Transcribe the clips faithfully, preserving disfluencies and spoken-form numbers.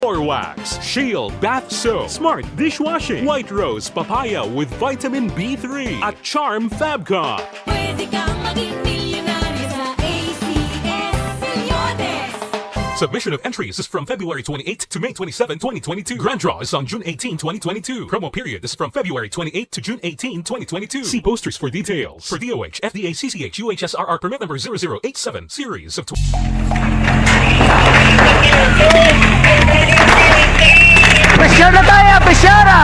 Or wax, Shield bath soap, Smart dishwashing, White Rose papaya with vitamin B three, at Charm Fabcon. Pwede kang maging milyonaryo sa A C S Milyones. Submission of entries is from February twenty-eighth to May twenty-seven, twenty twenty-two. Grand draw is on June eighteen, twenty twenty-two. Promo period is from February twenty-eighth to June eighteen, twenty twenty-two. See posters for details. For D O H, F D A, C C H, U H S R R permit number zero zero eight seven, series of tw- Pressure na tayo! Pressure na!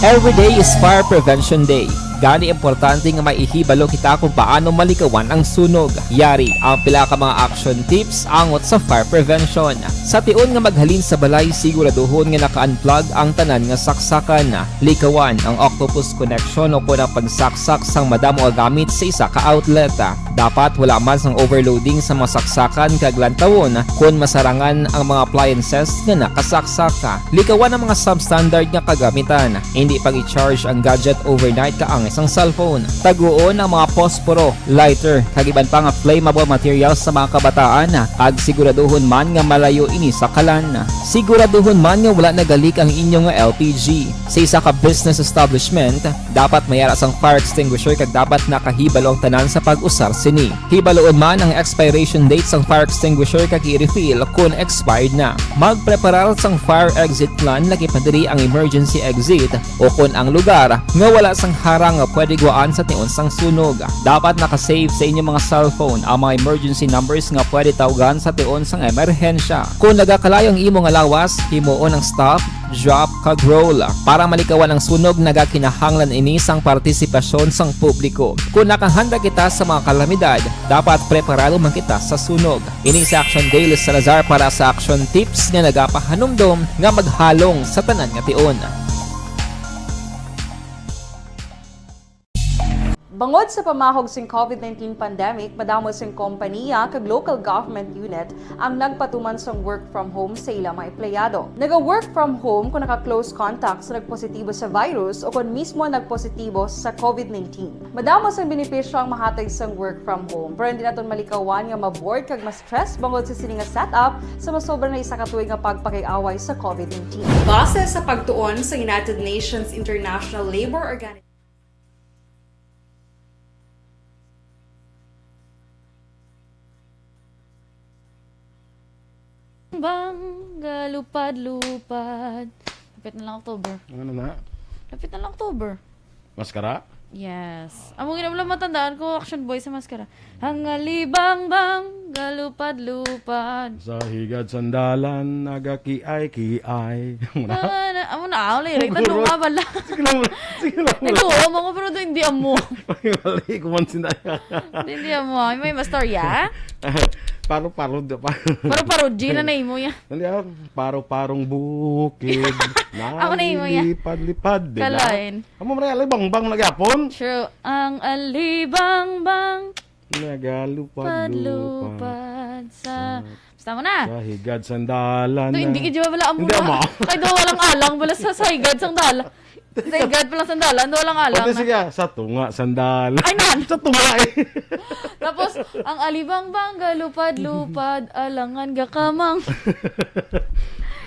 Every day is Fire Prevention Day. Gani, importante nga maihibalo kita kung paano malikawan ang sunog. Yari ang pila ka mga action tips angot sa fire prevention. Sa tion nga maghalin sa balay, siguraduhon nga naka-unplug ang tanan nga saksakan. Likawan ang octopus connection o kon ang pagsaksak sang madamo nga gamit sa isa ka outlet. Dapat wala man sang overloading sa mga saksakan kag lantawon kon masarangan ang mga appliances nga nakasaksak. Likawan ang mga substandard nga kagamitan. Indi pag-i-charge ang gadget overnight kaangay sang cellphone. Taguon ang mga posporo, lighter, kag iban pa nga flammable materials sa mga kabataan, kag siguraduhon man nga malayo ini sa kalan. Siguraduhon man nga wala nagalik ang inyo nga L P G. Sa isa ka business establishment, dapat may ara sang fire extinguisher kag dapat nakahibalo ang tanan sa pag-usar sini. Hibaluon man ang expiration date sang fire extinguisher kag i-refill kon expired na. Magpreparar sang fire exit plan, lakip na diri ang emergency exit o kon ang lugar nga wala sang harang nga pwede gwaan sa tion sang sunog. Dapat naka-save sa inyo mga cellphone ang mga emergency numbers nga pwede tawgan sa tion sang emerhensya. Kon nagakalayo ang imo nga lawas, himuon ang stop, drop, kag roll. Para malikawan ang sunog, nagakinahanglan ini sang partisipasyon sang publiko. Kon nakahanda kita sa mga kalamidad, dapat preparado man kita sa sunog. Ini si Action Daily Salazar para sa Action Tips nga nagapahanumdom nga maghalong sa tanan nga tion. Bangod sa pamahog sing COVID nineteen pandemic, madamo sing kompanya kag local government unit ang nagpatuman sang work from home sa ila mga empleyado. Naga-work from home kung naka-close contact sa nagpositibo sa virus o kon mismo nagpositibo sa COVID nineteen. Madamo sang benepisyo ang mahatag sang work from home, pero hindi naton malikawan nga ma-bored kag ma-stress bangod sa sini nga setup sa masobra na isa ka tuig nga pagpakiaway sa COVID nineteen. Base sa pagtuon sa United Nations International Labour Organization, Bang galupad-lupad. Lapit na lang October. Ano na? Lapit na lang October. Maskara? Yes. Amo gid lang matandaan ko, Action Boy sa maskara. Ang alibang-bang galupad-lupad. Sa higad sandalan, nagakiay-kiay. Amo na. Ah, na, amo na, ah, lyric. Guro. Tandunga bala. Sige lang, sige lang. Nagtuo mo ko, pero do hindi amo. Mali, kuman sinaya. Hindi, hindi amo. May mastorya? Paro-paro, di pa. Paro-paro, di na na imo ya. Hindi, ah, paro-parong bukid. Ako na imo ya. Nalilipad-lipad, di ba? Kalain. Amo man, alibang-bang na gyapon. True. Ang alibang-bang. Nagalupad-lupad. Padlupad sa, sa, basta mo na. Sa higad sandalan. Do, na. Hindi ka di ba wala amo. Hindi, na. Amo. Kay do walang alang, wala sa, sa higad sandalan. Sa higad pa lang sandalan, do walang alang. Pwede na. Sige, sa tunga sandalan. Ay, nan. Sa tunga eh. Tapos, ang alibang-bang galupad-lupad, alangan gakamang.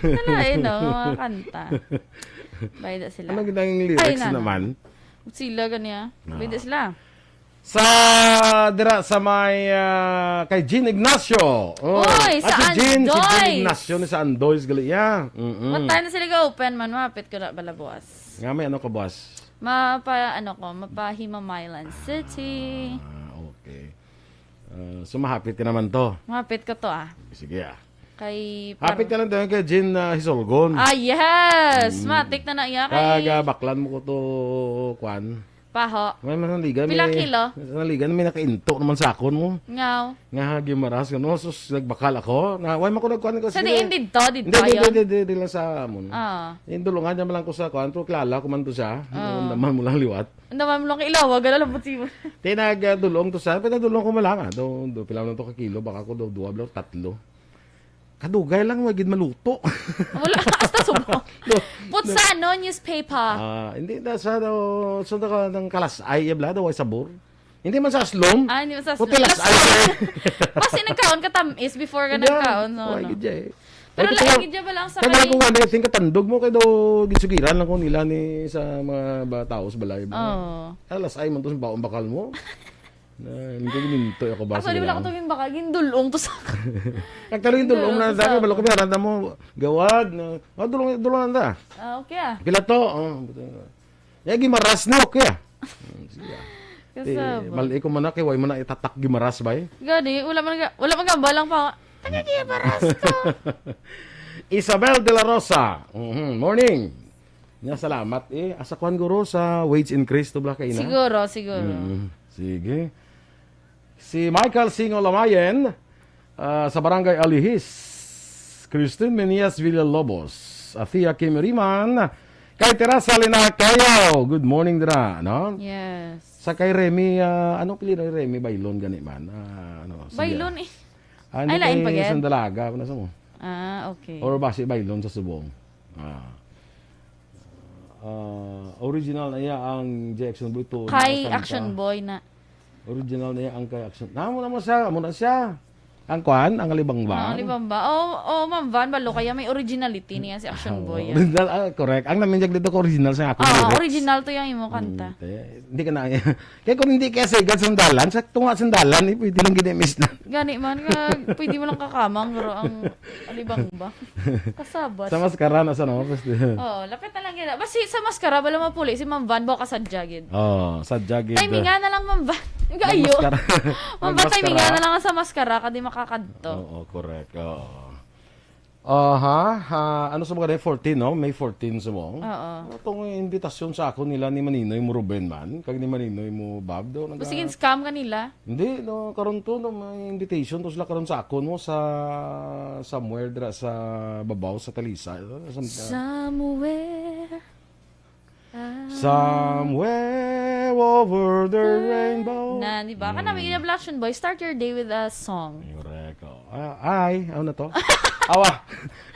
Wala eh, no? Mga kanta. Bayda sila. Ano ginang lyrics naman? Sila gani, ah. Ah. Bayda sila. Sa, dira sa may, ah, kay Jean Ignacio. Oh, uy, ah, sa si Jean, si Jean Andoy's. Ignacio ni sa Andoy's gali, yeah. Mm-mm. What time na sila ga-open man? Mapit ko na bala buwas. Nga may ano ka, boss? Mapa, ano ko, mapa Himamaylan City. Ah, okay. Ah, so, mahapit ka naman to. Mahapit ko to, ah. Sige, ah. Kay Hapit par- ka lang doon kay Jean, ah, Hisolgon. Ah, yes! Mm. Matik na na iya kay Kaga baklan mo ko to, kwan. Paho. May manaligan, Pila may, kilo? Manaligan, may nakainto naman sa akon mo. Ngaw. Nga, gimaras, ano, sus, nagbakal ako. Na, why man ko nagkuhan ko? Sa Sige. Diin dito, dito Hindi, hindi, yun? Hindi, hindi, hindi lang sa amon. Ah. Yung dulungan niya man lang ko sa kuhan, pero kilala ko man to siya. Ah. Yung naman mo lang liwat. Ang naman mo lang kailawa, gala lang po siya. Tinag, ah, dulong to sa, pinadulong ko man lang, ah. Do, do, pila man to ka kilo, baka ko do, duwa, blo, tatlo. Kadugay lang, wagid maluto. Wala, hasta subong. Put sa ano, newspaper. Ah, hindi na sa, no, sa naka-, ng kalas-ay, iya bala, daw ay sabor. Hindi man sa aslom. Ah, hindi man sa aslom. Puti las-ay. Basi nagkaon ka tamis before ka nagkaon, no, no? Ay, gid ya eh. Pero lain gid ya bala ang sa kay kani. Kung ano, think katandog mo, kay daw gisugiran lang ko nila ni sa mga ba, tao sa balay. Oo. Alas ay man to sa baon bakal mo. Na, hindi ko gininto ako ba. Actually, wala ko to ginbakal. Gindulong to sa Actually, gindulong na sa akin. Balo ko, may aranda mo, gawad, na, oh, dulong, dulong na. Ah, okay ah. Pila to? Oh, buti nga. Ya, gimaras na, okay ah. Hmm, sige ah. Kasaba. Eh, mali ko man na, kay way man na itatak gimaras ba eh? Gani, wala man ga-, wala man gamba lang pa. Taga gimaras to. Isabel de la Rosa. Mhm, morning. Nga salamat eh. Asa kuan guro sa wage increase to bala kaina? Siguro, siguro. Mm, sige. Si Michael Singo Lamayen, ah, sa Barangay Alihis. Christine Menias Villalobos. Athea Kim Riman. Kay Teresa Lina Kayo. Good morning dira, no? Yes. Sa kay Remy, ah, anong apelyido ni Remy Bailon gani man? Ah, ano, sige. Bailon eh. Ah, hindi. Ay, lain kay pa gid. Sandalaga, ano sa mo? Ah, okay. Or basi Bailon sa subong. Ah. Ah, original na iya ang J Action Boy to. Kay Action Boy na. Original na iya ang kay Action. Namo naman siya, amo na siya. Ang kwan, ang alibangba. Ah, alibangba. Oh, oh, Ma'am Van, balo kaya may originality niya si Action Boy, ah. Original, ah, correct. Ang naminjag dito ko original sa akong lyrics. Ah, original to yung imo kanta. Mm, te. Hindi ka na, kaya kung hindi kaya sa igad sandalan, sa tunga sandalan, eh, pwede lang gini-miss na. Gani man nga, pwede mo lang kakamang, pero ang alibangba. Kasabat. Sa maskara na sa no, pwede. Oo, lapit na lang gina. Basi sa maskara, bala mapuli, si Ma'am Van, baka sadya gid. Oo, sadya gid. Timingan na lang, Ma'am Van. Ang kaayo. Maskara. Ma'am Van, timingan na lang sa maskara, kadi makakadto. Oo, correct. Oo. Aha, ah, ano sa mga day? Fourteen, no? May fourteen sa mo. Oo. Itong invitation sa ako nila ni Maninoy mo Ruben man, kag ni Maninoy mo Bob, do, naga- Sige, scam ka nila. Hindi, no, karon to, no, may invitation to sila karon sa ako, no, sa somewhere dira sa babaw sa Talisa. Sa, Somewhere. Ah. Somewhere over the rainbow. Na, di ba? Kana may Black Action Boy, start your day with a song. Correct. Oh. Ah, ay, ano na to? Awa.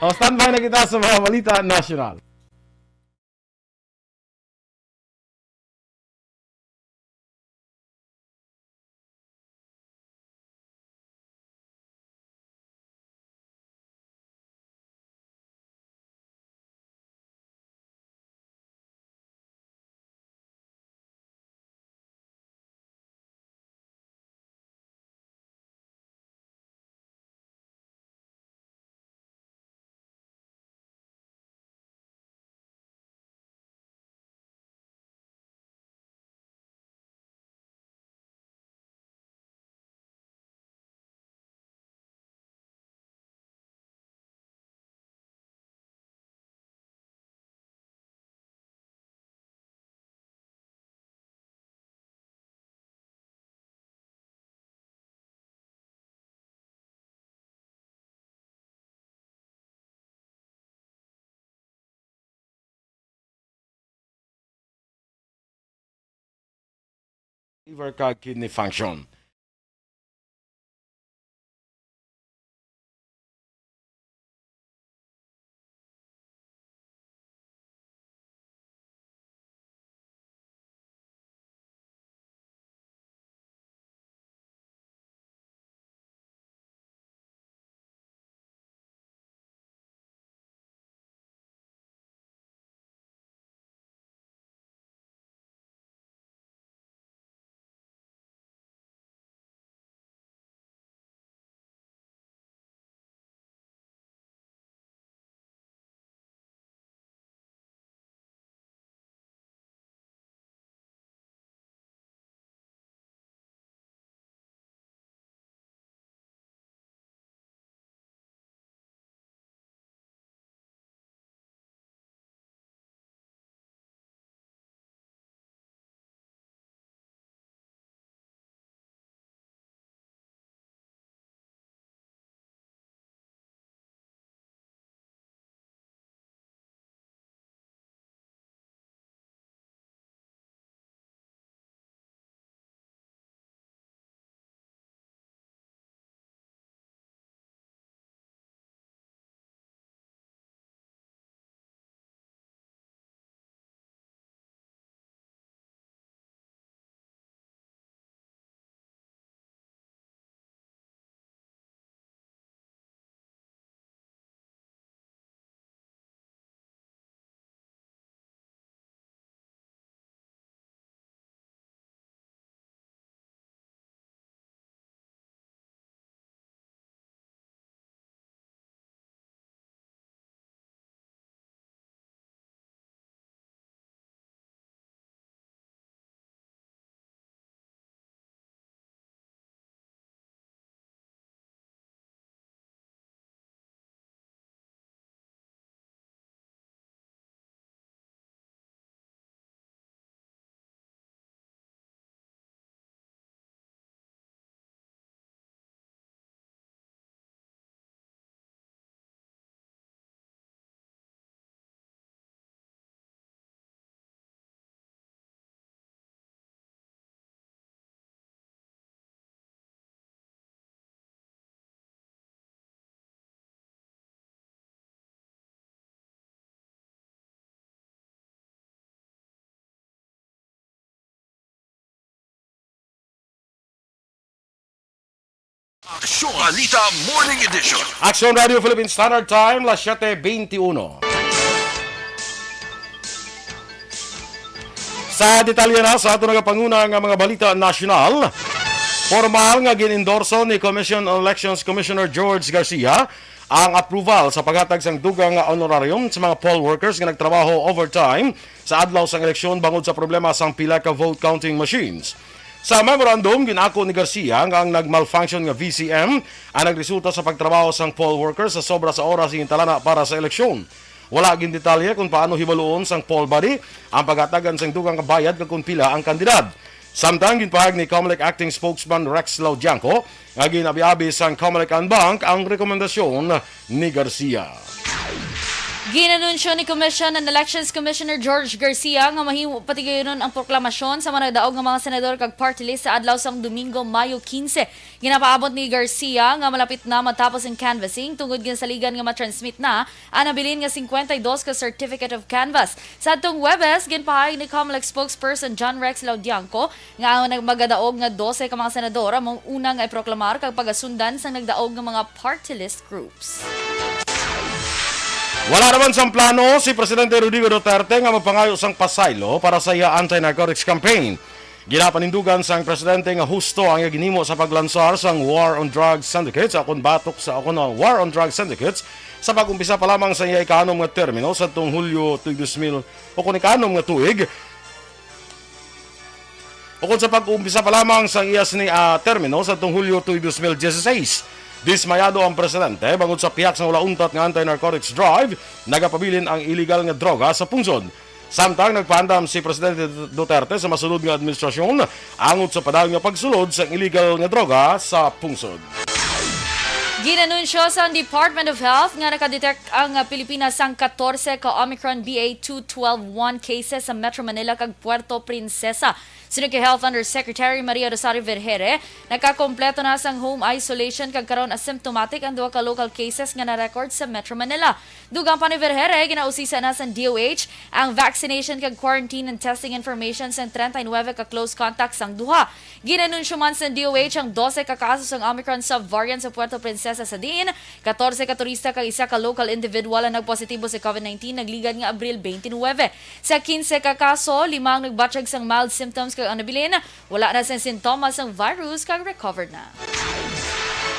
Oh, standby na kita sa mga balita national. Liver kag kidney function. Aksyon Balita Morning Edition. Aksyon Radio Philippine Standard Time, las siete veintiuno. Sa detalye na sa ato nagapanguna nga mga balita nasyonal, formal nga gin-endorso ni Commission on Elections Commissioner George Garcia ang approval sa paghatag sang dugang nga honorarium sa mga poll workers nga nagtrabaho overtime sa adlaw sang eleksyon bangod sa problema sang pila ka vote counting machines. Sa memorandum, gin-ako ni Garcia nga ang nag-malfunction nga V C M ang nagresulta sa pagtrabaho sang poll workers sa sobra sa oras nga gintalana para sa eleksyon. Wala gindetalye kung paano hibaluon sang poll body ang paghatagan sang dugang nga bayad kag kung pila ang kantidad. Samtang ginpahayag ni Comelec Acting Spokesman Rex Laudianco nga ginabi-abi sang Comelec and Bank ang rekomendasyon ni Garcia. Ginanunsyo ni Commission and Elections Commissioner George Garcia nga mahimo patigayunon ang proklamasyon sa mga nagdaog nga mga senador kag party list sa adlaw sang Domingo, Mayo quince. Ginapaabot ni Garcia nga malapit na matapos ang canvassing tungod ginasaligan nga ma-transmit na ang nabilin nga cincuenta y dos ka Certificate of Canvass. Sa adtong Huwebes, ginpahayag ni Comelec spokesperson John Rex Laudianco nga ang nag-, magadaog nga dose ka mga senador amo ang una nga iproklamar kag pagasundan sang nagdaog nga mga party list groups. Wala naman sang plano si Presidente Rodrigo Duterte nga magpangayo sang pasaylo para sa iya anti-narcotics campaign. Ginapanindugan sang presidente nga husto ang iya ginhimo sa paglansar sang War on Drugs Syndicates, akon batok sa, akon, ah, War on Drugs Syndicates, sa pag-umpisa pa lamang sa iya ikanom nga termino sa tong Hulyo tuig dos mil, o kon ikanom nga tuig, o kon sa pag-umpisa pa lamang sa iya sini, ah, termino sa tong Hulyo tuig dos mil dieciséis. Dismayado ang presidente bangod sa pihak sang wala untat nga anti-narcotics drive nagapabilin ang iligal nga droga sa pungsod. Samtang nagpaandam si Presidente Duterte sa masunod nga administrasyon angot sa padayon nga pagsulod sang iligal nga droga sa pungsod. Ginanunsyo sang Department of Health nga nakadetect ang Pilipinas sang katorse ka Omicron B A two twelve one cases sa Metro Manila kag Puerto Princesa. Suno kay Health Undersecretary Maria Rosario Vergeire, nakakompleto na sang home isolation kag karon asymptomatic ang duha ka local cases nga na-record sa Metro Manila. Dugang pa ni Vergeire, ginausisa na sang D O H ang vaccination kag quarantine and testing information sang treinta y nueve ka close contacts sang duha. Ginanunsyo man sang D O H ang dose ka kaso sang Omicron subvariant sa Puerto Princesa, sa diin katorse ka turista kag isa ka local individual ang nagpositibo sa COVID nineteen nagligad nga Abril twenty-nine. Sa quince ka kaso, lima ang nagbatyag sang mild symptoms kag ang nabilin wala na sing sintomas sang virus kag recovered na.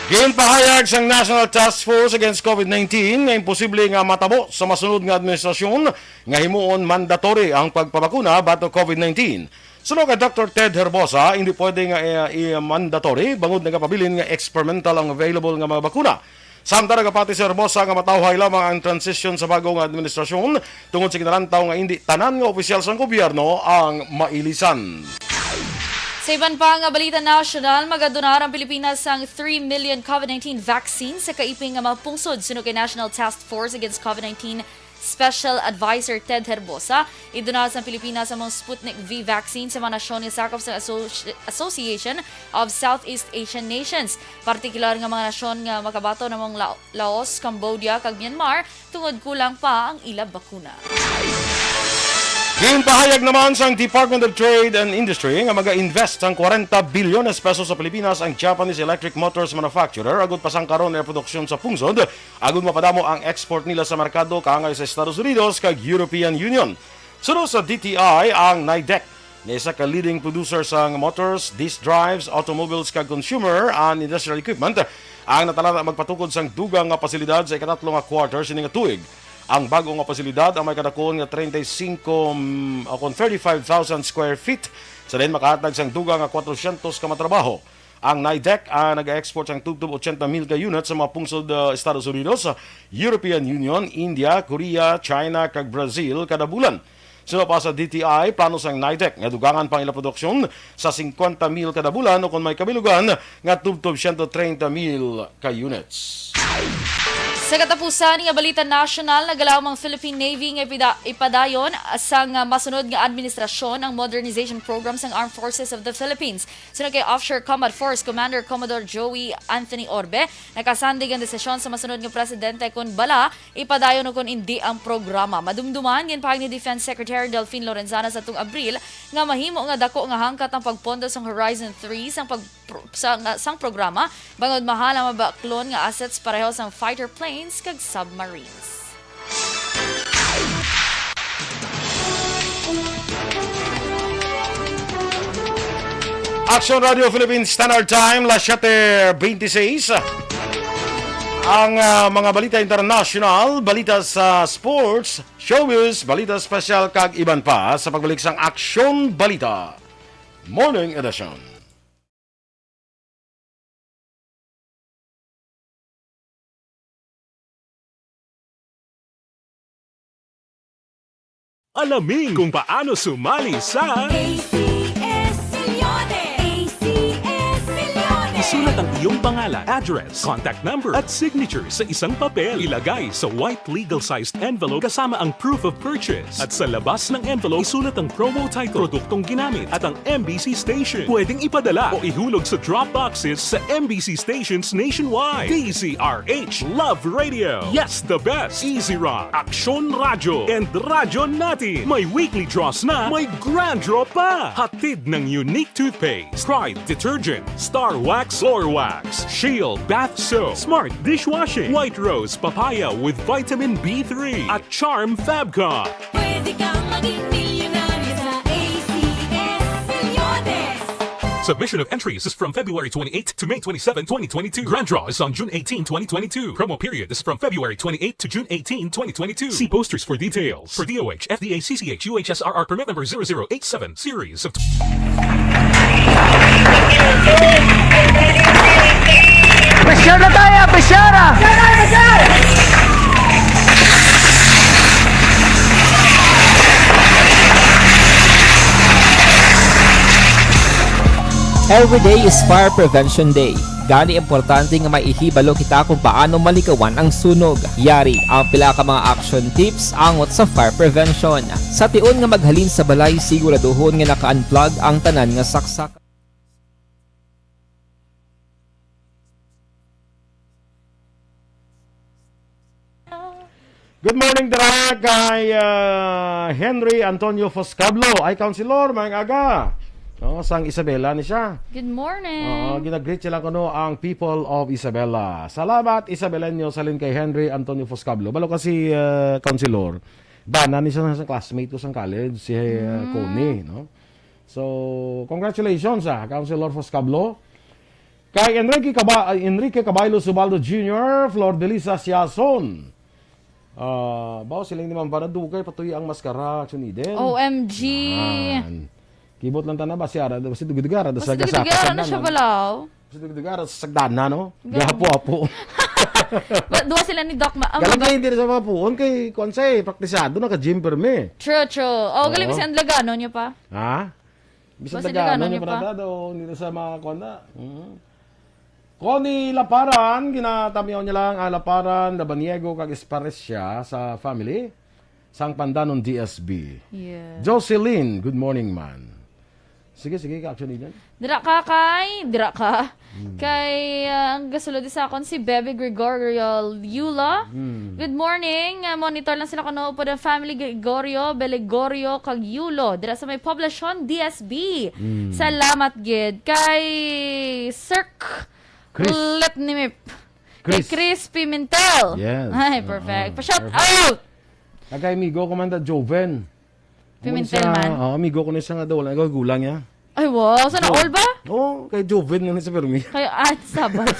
Ginpahayag sang National Task Force Against COVID nineteen nga imposible nga matabo sa masunod nga administrasyon nga himuon mandatory ang pagpabakuna batok COVID nineteen. Suno kay Doktor Ted Herbosa, hindi pwede nga i-, i-mandatory bangod nagapabilin nga experimental ang available nga mga bakuna. Samtang nagapati si Herbosa nga matawhay lamang ang transition sa bago nga administrasyon tungod sa ginalantaw nga hindi tanan nga opisyal sang gobyerno ang mailisan. Sa iban pa nga balita nasyonal, magadonar ang Pilipinas sang three million COVID nineteen vaccine sa kaiping nga mga pungsod, suno kay National Task Force Against COVID nineteen Special Advisor Ted Herbosa. Iduna sang Pilipinas ang mga Sputnik V vaccine sa mga nasyon nga sakop sa Associ-, Association of Southeast Asian Nations, partikular nga mga nasyon nga makabaton namong La-, Laos, Cambodia, kag Myanmar, tungod kulang pa ang ila bakuna. Ginpahayag naman sang Department of Trade and Industry nga maga-invest sang kwarenta bilyones pesos sa Pilipinas ang Japanese electric motors manufacturer agud pasangkaron ang produksyon sa pungsod agud mapadamo ang export nila sa merkado kaangay sa Estados Unidos kag European Union. Suno sa D T I, ang Nidec nga isa ka leading producer sang motors, disc drives, automobiles, kag consumer and industrial equipment, ang natalana magpatukod sang dugang nga pasilidad sa ikatatlo nga quarter sini nga tuig. Ang bag-o nga pasilidad ang may kadakon nga treinta y cinco, mm, o kon thirty-five thousand square feet, sa diin makahatag sang dugang nga kwatrocientos ka matrabaho. Ang Nidec, ah, nag-export sang tubtob ochenta mil ka unit sa mga pungsod, ah, Estados Unidos, European Union, India, Korea, China, kag Brazil kada bulan. Suno pa sa D T I, plano sang Nidec nga dugangan pa ang ila produksyon sa singkwenta mil kada bulan, o kon may kabilugan nga tubtob siyento treinta mil ka units. Sa katapusan nga balita nasyonal, nagalaom ang Philippine Navy nga ipida-, ipadayon sang, ah, masunod nga administrasyon ang modernization program sang Armed Forces of the Philippines. Suno kay Offshore Command Force Commander Commodore Joey Anthony Orbe, nakasandig ang desisyon sa masunod nga presidente kon bala ipadayon o kon indi ang programa. Madumduman, ginpahayag ni Defense Secretary Delfin Lorenzana sa tung Abril nga mahimo nga dako nga hangkat ang pagpondo sang Horizon three sang pag-, pro-, sa, nga, sang programa, bangod mahal ang mabaklon nga assets pareho sang fighter planes kag submarines. Action Radio Philippines Standard Time, las siete veintiséis. Ang, ah, mga balita international, balita sa sports, showbiz, balita special, kag iban pa sa pagbalik sang Action Balita Morning Edition. Alamin kung paano sumali sa A C S Milyones! A C S Milyones! Isulat ang iyong pangalan, address, contact number, at signature sa isang papel. Ilagay sa white legal-sized envelope kasama ang proof of purchase. At sa labas ng envelope, isulat ang promo title, produktong ginamit, at ang M B C station. Pwedeng ipadala o ihulog sa drop boxes sa M B C stations nationwide. D Z R H Love Radio. Yes, the best. Easy Run, Aksyon Radyo, and Radyo Natin. May weekly draws na, may grand draw pa. Hatid ng Unique Toothpaste, Pride Detergent, Star Wax Floor Wax, Shield Bath Soap, Smart Dishwashing, White Rose Papaya with Vitamin B three, at Charm Fabcon. Pwede kang maging milyonaryo sa A C S Milyones. Submission of entries is from February twenty-eight to May twenty-seven, twenty twenty-two. Grand draw is on June eighteen, twenty twenty-two. Promo period is from February twenty-eight to June eighteen, twenty twenty-two. See posters for details. For D O H, F D A, C C H, U H S R R permit number zero zero eight seven, series of Pressure na tayo, pressure na! Every day is Fire Prevention Day. Gani, importante nga may ihibalo kita kung paano malikawan ang sunog. Yari ang pila ka mga action tips angot sa fire prevention. Sa tion nga maghalin sa balay, siguraduhon nga naka-unplug ang tanan nga saksak. Good morning dira kay, ah, Henry Antonio Foscablo. Ay, Councilor, maayong aga. No, sang Isabela ni siya. Good morning. Oo, ginagreet sila kuno ang people of Isabela. Salamat, Isabeleño, salin kay Henry Antonio Foscablo. Balo kasi, ah, Councilor, bana ni siya sa classmate ko sa college, si, ah, Mm. Connie, no? So, congratulations, ah, Councilor Foscablo. Kay Enrique Caba-, Enrique Caballo Subaldo Junior, Flor Delisa Siason. Ah, bawo siling ni Ma'am Vana, dugay pa tuyo ang maskara, Action Eden. O M G. Man. Kibot lang tana ba siya, basi dugay-dugay ra, Basta sa dugay-dugay ra na siya, sagdanan. Balaw. Basi dugay-dugay ra sa sagdanan, no? Gapo-apo. Ba, duwa sila ni Doc Ma-, ah, Galing ba- kayo, hindi na sa mga puon, kay, kuwan siya eh, praktisado, naka-gym permi. True, true. Oh, galing Oo. si Anlagano niya pa. Ha? Bisan Basta taga, Ilocano ano, niyo yung pa? Panadado, hindi na sa mga kuwan na. Mhm. Connie Laparan, ginatamyaw niya lang ang Laparan, Labaniego, kag Esparecia sa family, sang Pandanon D S B. Yes. Jocelyn, good morning, man. Sige, sige, ka-action din yan. Dira ka kay, dira ka. Hmm. Kay, ah, ang gasulod sa akon si Bebe Gregorio Yulo. Hmm. Good morning. Ah, monitor lang sila kuno po ng family Gregorio, Belegorio, kag Yulo. Dira sa may Poblacion, D S B. Hmm. Salamat gid. Kay Sir K-, Chris. Let ni Mip. Kay Chris. Chris Pimentel. Yes. Ay, Oo. Perfect. Pa-shout Perfect. out! Kag kay amigo ko man da Joven. Pimentel Muna siya, man. Oo, amigo ko na siya nga daw, wala nagkagulang niya. Ay, wow. Sana Jo-, all ba? Oo, kay Joven na sa Fermi. Kay, ah, Sabat.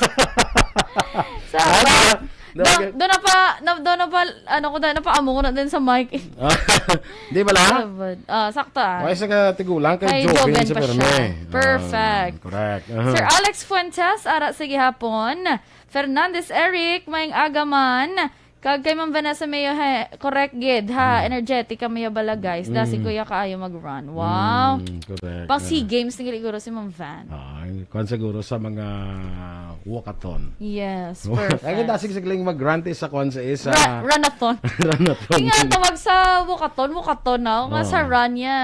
Sabat. Ah, Do, okay. Do na pa, na, do na pa, ano ko, do na pa amo ko na din sa mic. Ah, di ba lang? Sabat. Ah, sakto, ah. Okay, sa katigulang kay Kay Joven Joven sa pa Fermi. Siya. Ah, perfect. Correct. Aha. Sir Alex Fuentes, ara, sige hapon. Fernandez Eric, maayong aga man. Kag kay Ma'am Vanessa Mayo, he, correct gid, ha? Mm. Energetic kami ya bala, guys. Dasi Mm. kuya kaayo mag-run. Wow. Mm, correct. Pang SEA Yeah. Games ni gali guro si Ma'am Van. Ah, kwan siguro sa mga walkathon. Yes, Ay, perfect. Dasig sigling mag-run ti sa kwan sa isa. Ra-, runathon. Runathon. Nga ang tawag sa walkathon, walkathon na. Nga sa Oh. run niya,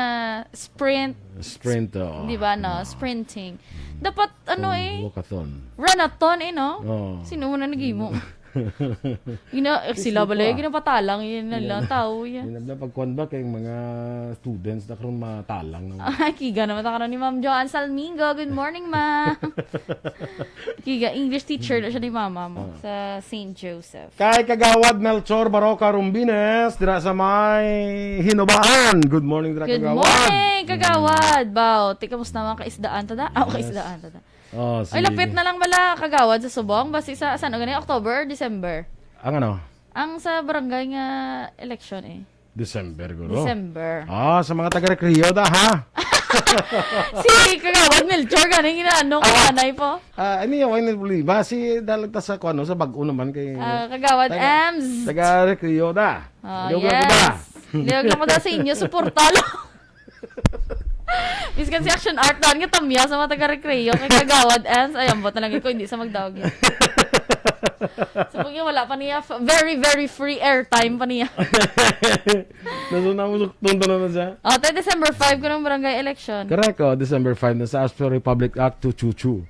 sprint. Sprint, oh. Di ba, no? Sprinting. Dapat, ano Kung eh, walkathon. Runathon eh, no? Oh. Sino mo na nag-imo? Ina-, eh, Yes, sila di bala, ko, eh, ah. ginapatalang, yun na Yan. lang, tao, yan. Yan na pagkuan ba kay mga students na karon matalang na. Ay, kiga naman ta karon ni Ma'am Joanne Salmingo. Good morning, ma'am. Kiga, English teacher na siya ni mama mo Ah. sa Saint Joseph. Kay Kagawad Melchor Baroca Rumbines, dira sa may Hinobaan. Good morning, dira, Good Kagawad. morning, Kagawad. Mm. Baw, ti, kamusta mga kaisdaan, tada? Ah, Yes. kaisdaan, tada. Oh, Ay, lapit sige. na lang bala, Kagawad, sa subong. Basi sa, saan, gani, October or December? Ang ano? Ang sa barangay nga election, eh. December, guro. December. Ah, sa mga taga-Recreo da, ha? Si Kagawad Melchor, gani, ginaano ko, Ah. anay po. Ah, ano yun? Ano yung problema? Si, dalag ta sa, kuwan, no, sa bag-o naman kay Ah, Kagawad Taga, Ems. taga-Recreo da. Ah, Liwag lang ko da. yes. Liwag lang ko da sa inyo, suporta lang. Miskan si Action Art, daan nga tamya sa mga taga-Recreo, kay Kagawad Ems, ay, ambot na lang ko, hindi sa magdaog yun. Sa pag-, wala pa niya, f-, very, very free airtime pa niya. Nasa na mo, suktong tanan na siya. Oh, tayo December five ko ng barangay election. Correct, oh, December five na sa as per Republic Act to chuchu.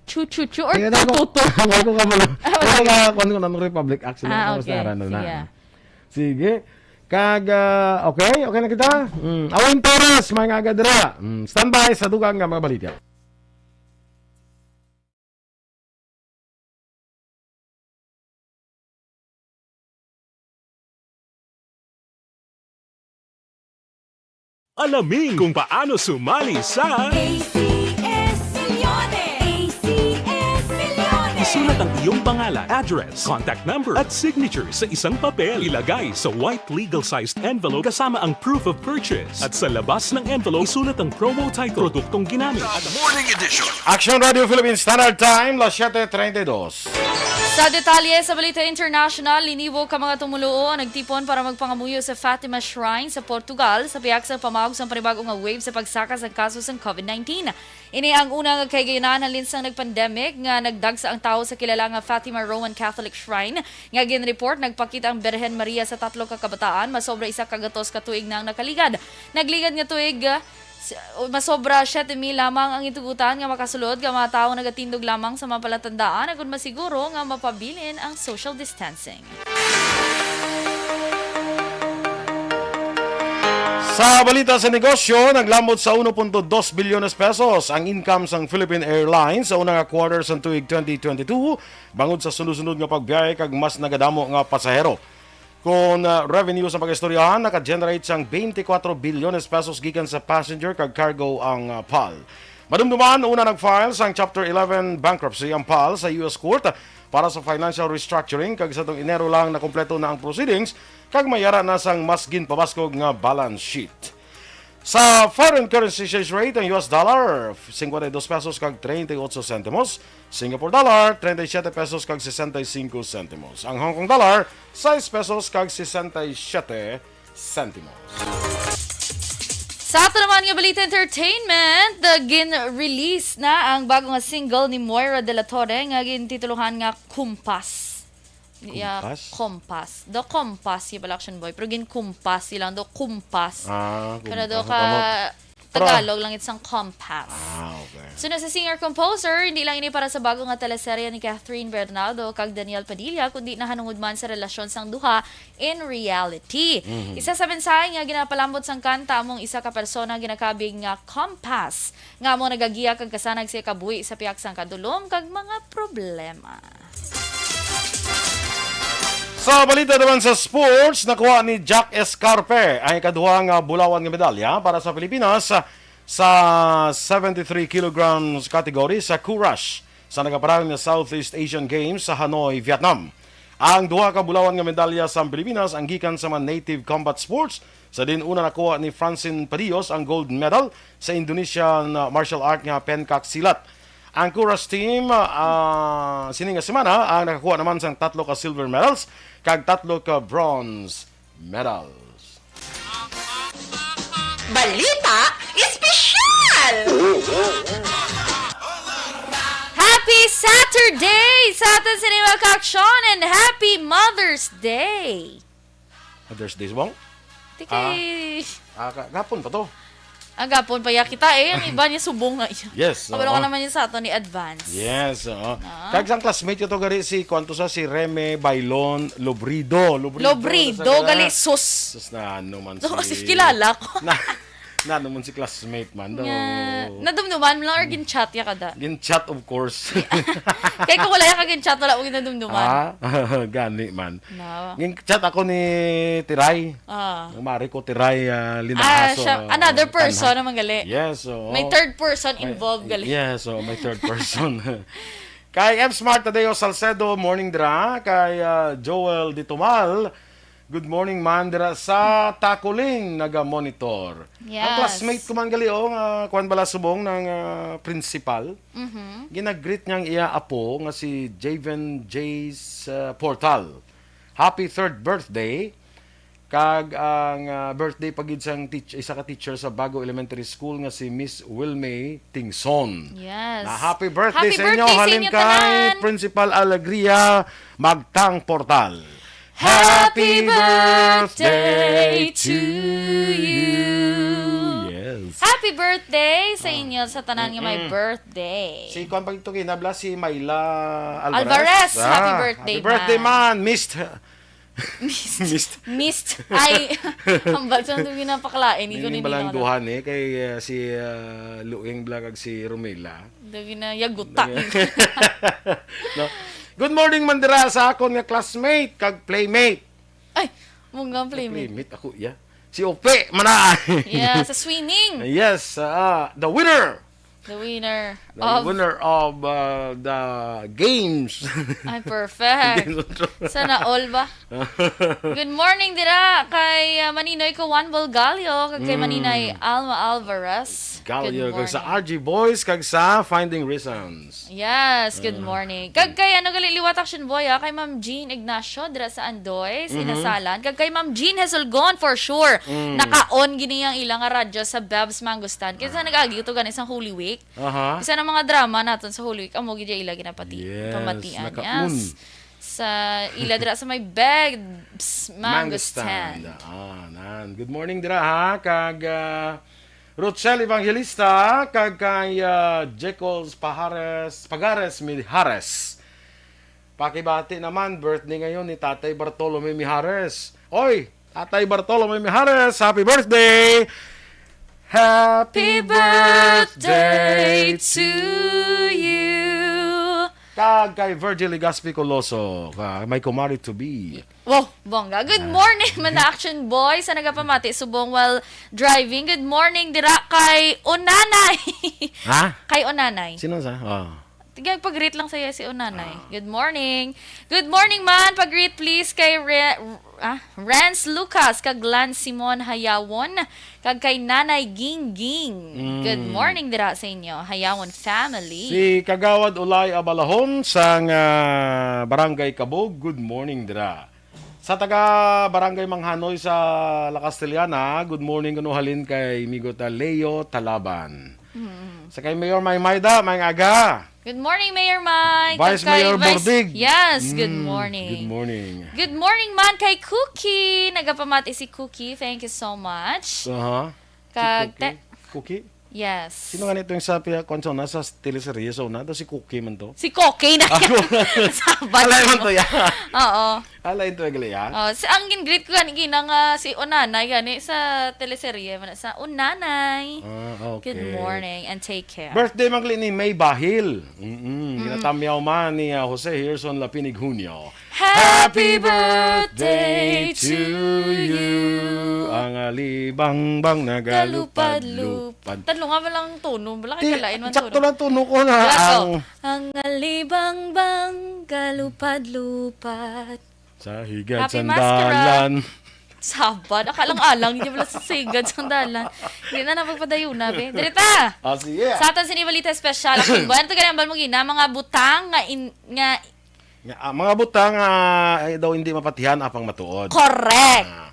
Chu-chu-chu or Kaya na ako, tututu? ako ka pala. Ah, wala. Ako ka, kung ano, anong Republic Act sila, Ah, tapos okay. na, ano na. Sige. Sige. Kag, ah, okay? Okay na kita? Mm. Awin Torres, mga nga dira. Mm. Standby sa dugang nga mga balita. Alamin kung paano sumali sa A C S Milyonte. A C S Milyonte. Isulat ang iyong pangalan, address, contact number, at signature sa isang papel. Ilagay sa white legal-sized envelope kasama ang proof of purchase. At sa labas ng envelope, isulat ang promo title, produktong ginamit, at Morning Edition. Action Radio Philippine Standard Time, las siete treinta y dos. Sa detalye sa balita international, linibo ka mga tumuluo ang nagtipon para magpangamuyo sa Fatima Shrine sa Portugal sa pihak sa pamaog sang panibag-o nga wave sa pagsaka sang kaso sang COVID nineteen. Ini ang una nga kahigayunan halin sang nag-pandemic nga nagdagsa ang tawo sa kilala nga Fatima Roman Catholic Shrine nga ginreport nagpakita ang Birhen Maria sa tatlo ka kabataan masobra isa ka gatos ka tuig na ang nakaligad. Nagligad nga tuig, ah, s-, masobra siyete mil lamang ang gintugutan nga makasulod nga mga tawo nagatindog lamang sa mga palatandaan agud masiguro nga mapabilin ang social distancing. Sa balita sa negosyo, naglambot sa uno punto dos bilyones pesos ang income sang Philippine Airlines sa una nga quarter sang tuig twenty twenty-two, bangod sa sunod-sunod nga pagbiyahe kag mas nagadamo nga pasahero. Kon, ah, revenue sa pag-istoryahan, naka-generate sang twenty-four bilyones pesos gikan sa passenger kag cargo ang, ah, pal. Madumduman, una nag-file sang Chapter eleven bankruptcy ang pal sa U S Court para sa financial restructuring, kag sa tong Enero lang nakumpleto na ang proceedings kag may ara na sang mas ginpabaskog nga balance sheet. Sa foreign currency exchange rate, ang U S dollar, cincuenta y dos pesos kag treinta y ocho centimos, Singapore dollar, treinta y siete pesos kag sesenta y cinco centimos. Ang Hong Kong dollar, sais pesos kag sesenta y siete centimos. Sa ato naman nga balita entertainment, uh, gin-release na ang bago nga single ni Moira de la Torre nga gintitulohan nga Kumpas. Yeah, Kumpas? Kumpas. The Kumpas, yung pala action boy. Pero gin-kumpas, ilang do kumpas. Ah, Pero do kumpas. ka Tagalog lang, it's ang compass. Ah, okay. So, na sa singer-composer, hindi lang ini para sa bago nga teleserye ni Catherine Bernardo kag Daniel Padilla, kundi nahanungod man sa relasyon sang duha in reality. Mhm. Isa sa mensahe nga ginapalambot sang kanta among isa ka persona ginakabig nga compass, nga amo nagagiya kag kasanag sa ikabuhi sa pihak sang kadulom kag mga problema. Sa balita naman sa sports, nakuha ni Jack Escarpe ang ikaduha nga bulawan nga medalya para sa Pilipinas sa seventy-three kilograms category sa Courash sa nagaparahon nga Southeast Asian Games sa Hanoi, Vietnam. Ang duha ka bulawan nga medalya sa Pilipinas ang gikan sa mga native combat sports, sa diin una nakuha ni Francine Padillos ang gold medal sa Indonesian, uh, martial art nga pencak silat. Ang Kuras team, ah, sini nga semana ang nakakuha naman sang tatlo ka silver medals kag tatlo ka bronze medals. Balita Espesyal! Happy Saturday sa aton sini mga kaaksyon and Happy Mother's Day! Mother's Day, Bong? Di kay... Ah, ka- gapon pa to. Agapon pa ya kita eh. Ang iba niya subong nga iya. Yes, Kabalo oo. ka naman yun sa ato ni Advance. Yes, oo. Kag sang classmate ko to gari si, kuwan to sa, si Reme Bailon Lobrido. Lobrido, Lobrido, sa- gali, sus. Sus, na ano man No, si... si kilala ko. Na, na ano man si classmate man. No. Nga, nadumduman mo lang or gin-chat ya kada? Gin-chat, of course. Kaya kung wala ya ka gin-chat, wala ko ginadumduman. Ah, gani man. No. Gin-chat ako ni Tiray. Ah. Ang mari ko, Tiray, ah, Ah, Linahaso. siya, another person Tanha. naman gali. Yes, oo. May third person May- involved gali. Yes, so may third person. Kay F Smart Tadeo Salcedo, morning dira. Kay ah, Joel Ditumal, good morning man dira sa Takuling, naga-monitor. Ang Yes. classmate ko man gali, oh, nga kuwan bala subong ng ah, principal. Mhm. Ginagreet niya ang iya apo nga si Javen Jace ah, Portal. Happy third birthday. Kag ang ah, birthday pa gid sang teach, isa ka teacher sa Bago Elementary School nga si Miss Wilmay Tingson. Yes. Na happy birthday Happy sa inyo. birthday sa Halin inyo kay tanan. Principal Alegria Magtang Portal. Happy birthday to you. Yes. Happy birthday sa inyo, sa tanan nga may birthday. Si Kwan Pagtuki, nabla si Myla Alvarez. Alvarez, Ah, happy birthday, happy birthday, man. man. Missed. Missed. Missed. Ay, hambal sa nung ginapakalain. Hindi ko Ning nila balang na. Duhan eh, kay uh, si uh, Luing Bla kag si Romela. Dagi na yaguta. No? Good morning man dira sa akon nga classmate kag playmate. Ay, mong nga playmate. Playmate ako, iya. Si Ope, mana. Yeah, sa swimming. Yes, uh, the winner. The winner The of... winner of uh, the games. Ay, perfect. Sana all ba? Good morning dira kay uh, Maninoy Kuwan Volgalio, kag kay Mm. Maninay Alma Alvarez. Galio, Good kag sa morning. R G Boys, kag sa Finding Reasons. Yes, good Mm. morning. Kag kay ano gali liwat action boy ha, kay Ma'am Jean Ignacio dira sa Andoy, sa Mm-hmm. Inasalan. Kag kay Ma'am Jean Hesulgon for sure. Mm. Naka-on gini ang ilang radyo sa Bebs Mango Stand. Kaysa nag-agi to gani sa Holy Week. Aha. Isa ng mga drama naton sa Holy Week, amo gid ila ginapati. Yes, Pamatian. naka-on. Yes. Sa ila dira sa may Bebs Mango Stand. Ah, nan. Good morning dira ha, kag ah, Rochelle Evangelista, kag kay ah, Jekyll's Pahares, Pagares Mijares. Pakibati naman, birthday ngayon ni Tatay Bartolome Mijares. Oy, Tatay Bartolome Mijares, happy birthday! Happy birthday to you! Kag kay Virgil Legaspi Coloso, ah, my kumari to be. Wow, bongga. Good morning, man na action boy sa nagapamati subong while driving. Good morning dira kay Onanay. Ha? Kay Onanay. Sino sa? Oh. Tigay pag-greet lang saya si Onanay. Good morning. Good morning man. Pag-greet please kay Re- ah, Renz Lucas kag Lance Simon Hayawon kag kay Nanay Gingging. Mm. Good morning dira sa inyo, Hayawon family. Si Kagawad Ulay Abalahon sang ah, Barangay Kabog, good morning dira. Sa taga Barangay Manghanoy sa La Castellana, good morning kuno halin kay Migo ta Leo Talaban. Sa kay Mayor Maymayda, may aga. Good morning, Mayor Mike. Vice Kag kay Mayor Vice- Bordig. Yes, good Mm, morning. Good morning. Good morning man kay Cookie. Nagapamati si Cookie. Thank you so much. Aha. Kag Si Cookie? te- Cookie? Yes. Sino nga nito yung sa pia kung sa una sa teleserye sa una? Daw si Cookie man to. Si Cookie na. Ako. Sabat Alay man mo. to ya. Oo. Alay ito gali ya. Oh, si ang gin-greet ko gani gina nga si Onanay gani sa teleserye man sa Onanay. Ah, okay. Good morning and take care. Birthday man gali ni May Bahil. Mm-mm. Ginatamyaw man ni ah, Jose Herson Lapinig Junio. Happy birthday to you. Ang alibangbang nagalupad-lupad. Talo nga ba lang tono? Wala Ti- kay kalain man Sakto tono. Lang tono ko na Wala, ang oh. Ang alibangbang galupad-lupad. Sa higat Happy sandalan. Sabad, akalang-alang, di bala sa sigad sang dalan. Di na napagpadayuna, be. Diri ta! Ah, sige. Sa aton sini balita espesyal, ang Boy, ano to gani ang balmugina? Mga butang nga in-, nga Nga, ah, mga butang, ah, ay daw hindi mapatihan apang matuod. Correct. Ah.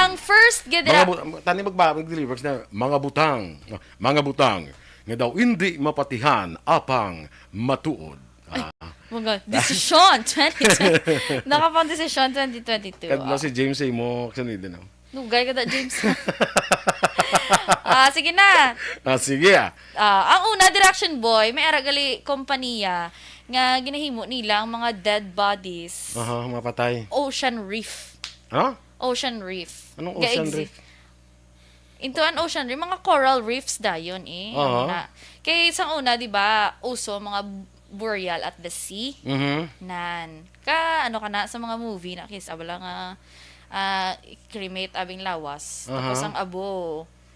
Ang first gid Mga dira- bu-, tani magba-, mag-deliver na, mga butang. Mga butang nga daw hindi mapatihan apang matuod. Ah. Mga desisyon twenty twenty. Nakapang desisyon twenty twenty-two. Kadto Ah. si James sa imo, sa nila, no? Nugay ka da, James. Ah, sige na. Ah, sige, ah. Ah, ang una, Direction Boy, may ara gali kompanya nga ginahimo nila ang mga dead bodies. Aha, mapatay. Ocean Reef. Ano? Ocean Reef. Anong Ocean Ga-exi- Reef? Into an ocean reef, mga coral reefs dayon eh. Aha. Ang una. Kay sa una, di ba, uso ang mga burial at the sea. Mhm. Nan. Ka, ano ka na, sa mga movie na, kis, abala nga, ah, cremate abing lawas. Aha. Tapos ang abo,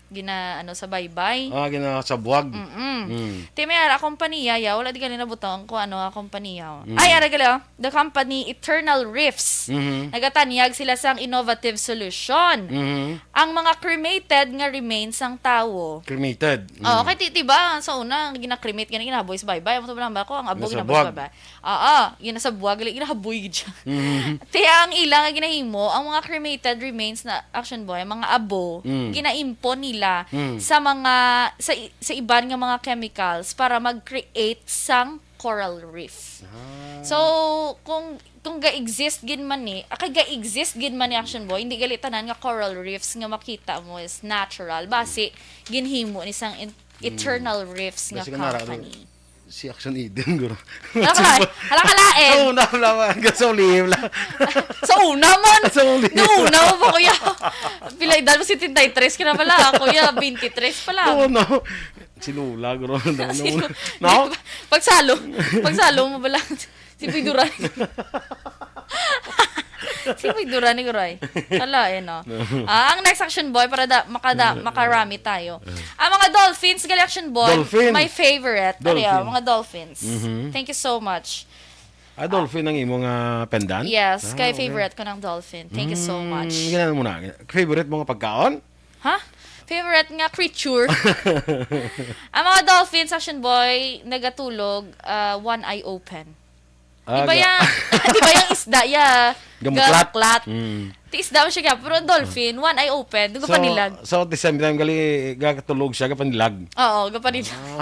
gina, ano, sa baybay. Ah, gina sa buwag. Mm-mm. Mm. Ti may ara kompanya, ya, wala di gali nabutang kung ano nga kompanya. Mm. Ay, ara gali, oh. The company Eternal Reefs. Mhm. Nagatanyag sila sang innovative solution. Mhm. Ang mga cremated nga remains sang tawo. Cremated. Oo, Mm. kay ti-, ti ba, sa una, gina-cremate, gina-, ginahaboy sa baybay. Amo to ba lang ba ko? Ang abo Gina sa ginahaboy sa buwag. baybay. Oo, gina sa buwag, gali, ginahaboy gid siya. Mhm. Ti ang ila nga ginahimo, ang mga cremated remains na, Action Boy, mga abo, Mm. ginaimpon nila Mm. sa mga, sa i-, sa iban nga mga chemicals para mag-create sang coral reef. Ah. So, kung, kung ga-exist gid man ni, ah, kay ga-exist gid man ni, Action Boy, hindi gali tanan nga coral reefs nga makita mo is natural. Basi, ginhimo ni sang in-, Mm. Eternal Reefs nga Basi nga nara-, company. si Action Eden, guro. Hala ka lain. Hala ka lain. Sa una, wala man. Sa uli, wala. Sa una man. Sa uli. Nung una mo pa, kuya. Pila edad mo? Setenta y tres ka na pala, kuya. Twenty-three pa lang. Oo, no. Si Lola, guro. Si No? Lo-, No? Pagsalo. Pagsalo mo pala. Si Piduran. Si Piduran ni Guray. Kalain, no? Ah, ang next, Action Boy, para da, makada, makarami tayo. Ang mga dolphins, gali, Action Boy, Dolphin. my favorite. Ano yan? Dolphin. Mga dolphins. Mhm. Thank you so much. Ah, dolphin ang imo nga pendant? Yes, Ah, kay okay. favorite ko ng dolphin. Thank you so Mm, much. Ginano mo na? Favorite mo nga pagkaon? Ha? Favorite nga creature. Ang mga dolphins, Action Boy, nagatulog, ah, one eye open. Ah, Di ba ga- yang, di ba yang isda, ya? Gamuklat. Gamuklat. Mm. Ti isda mo siya kaya, pero ang dolphin, one eye open, doon So, kapanilag. so at the same time, gali, gatulog siya, kapanilag. Oo, kapanilag. Ah.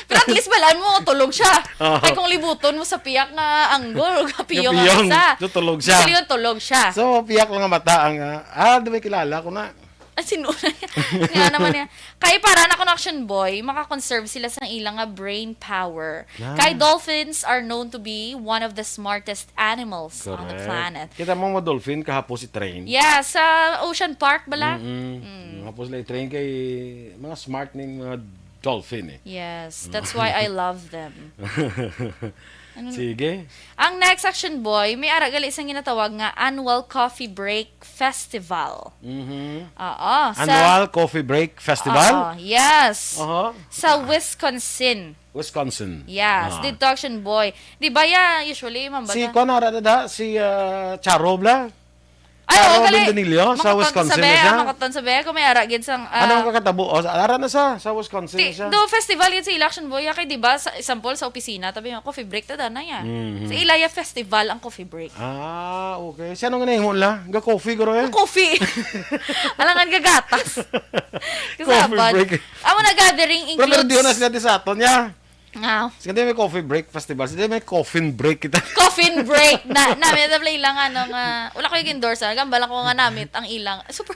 Pero at least, balaan mo, tulog siya. Oo. Kay kung libuton mo sa piyak nga angle, kapiyong ang Kapiyong. isa. So, tulog siya. Galing yung tulog siya. So, piyak lang ang mata, ang, ah, ah, di ba kilala ko na? Ah, sino na niya? Nga naman niya. Kay para na Action Boy, maka-conserve sila sa ilang nga brain power. Ah. Kay dolphins are known to be one of the smartest animals on the Correct. planet. Kita mo mo dolphin, kahapos i-train. Yeah, sa Ocean Park bala. Mm-mm. Mm. Hapos lang i-train kay mga smart ning mga dolphin eh. Yes, that's why I love them. Ano? Sige. Ang next, Action Boy, may ara gali sang ginatawag nga Annual Coffee Break Festival. Mhm. Oo, sa Annual Coffee Break Festival? Oo, yes. Aha. Sa Wisconsin. Wisconsin. Yes, Ah. dito, Action Boy. Di ba ya, usually, mambata? Si, kuwan, ara na da, si, ah, Charo, bla? Ay, Charo oo, gali. Vendanillo, sa Makaton Wisconsin sa be, na siya. ah, makaton sa be. Kung may ara gid sang, ah, Anong kakatabo? O, ara na sa, sa Wisconsin Ti, na siya. do festival gid sa ila, Action Boy, ya, kay di ba, sa, example, sa opisina, tabi mo, coffee break, tada na ya. Mhm. Sa ila ya festival ang coffee break. Ah, okay. Si ano nga nahimo nila? Ga coffee, guro, eh? Coffee. Alangan gagatas. Coffee Kasabad. break. Amo na gathering Pero includes meron diyo na sila di sa aton, ya. Nga. Sige, di may coffee break festival. Sige, may coffin break kita. Coffin break. Na, namin na play lang, ano, nga, wala ko yung endorse, ah. Gambala ko nga namit ang ilang, super,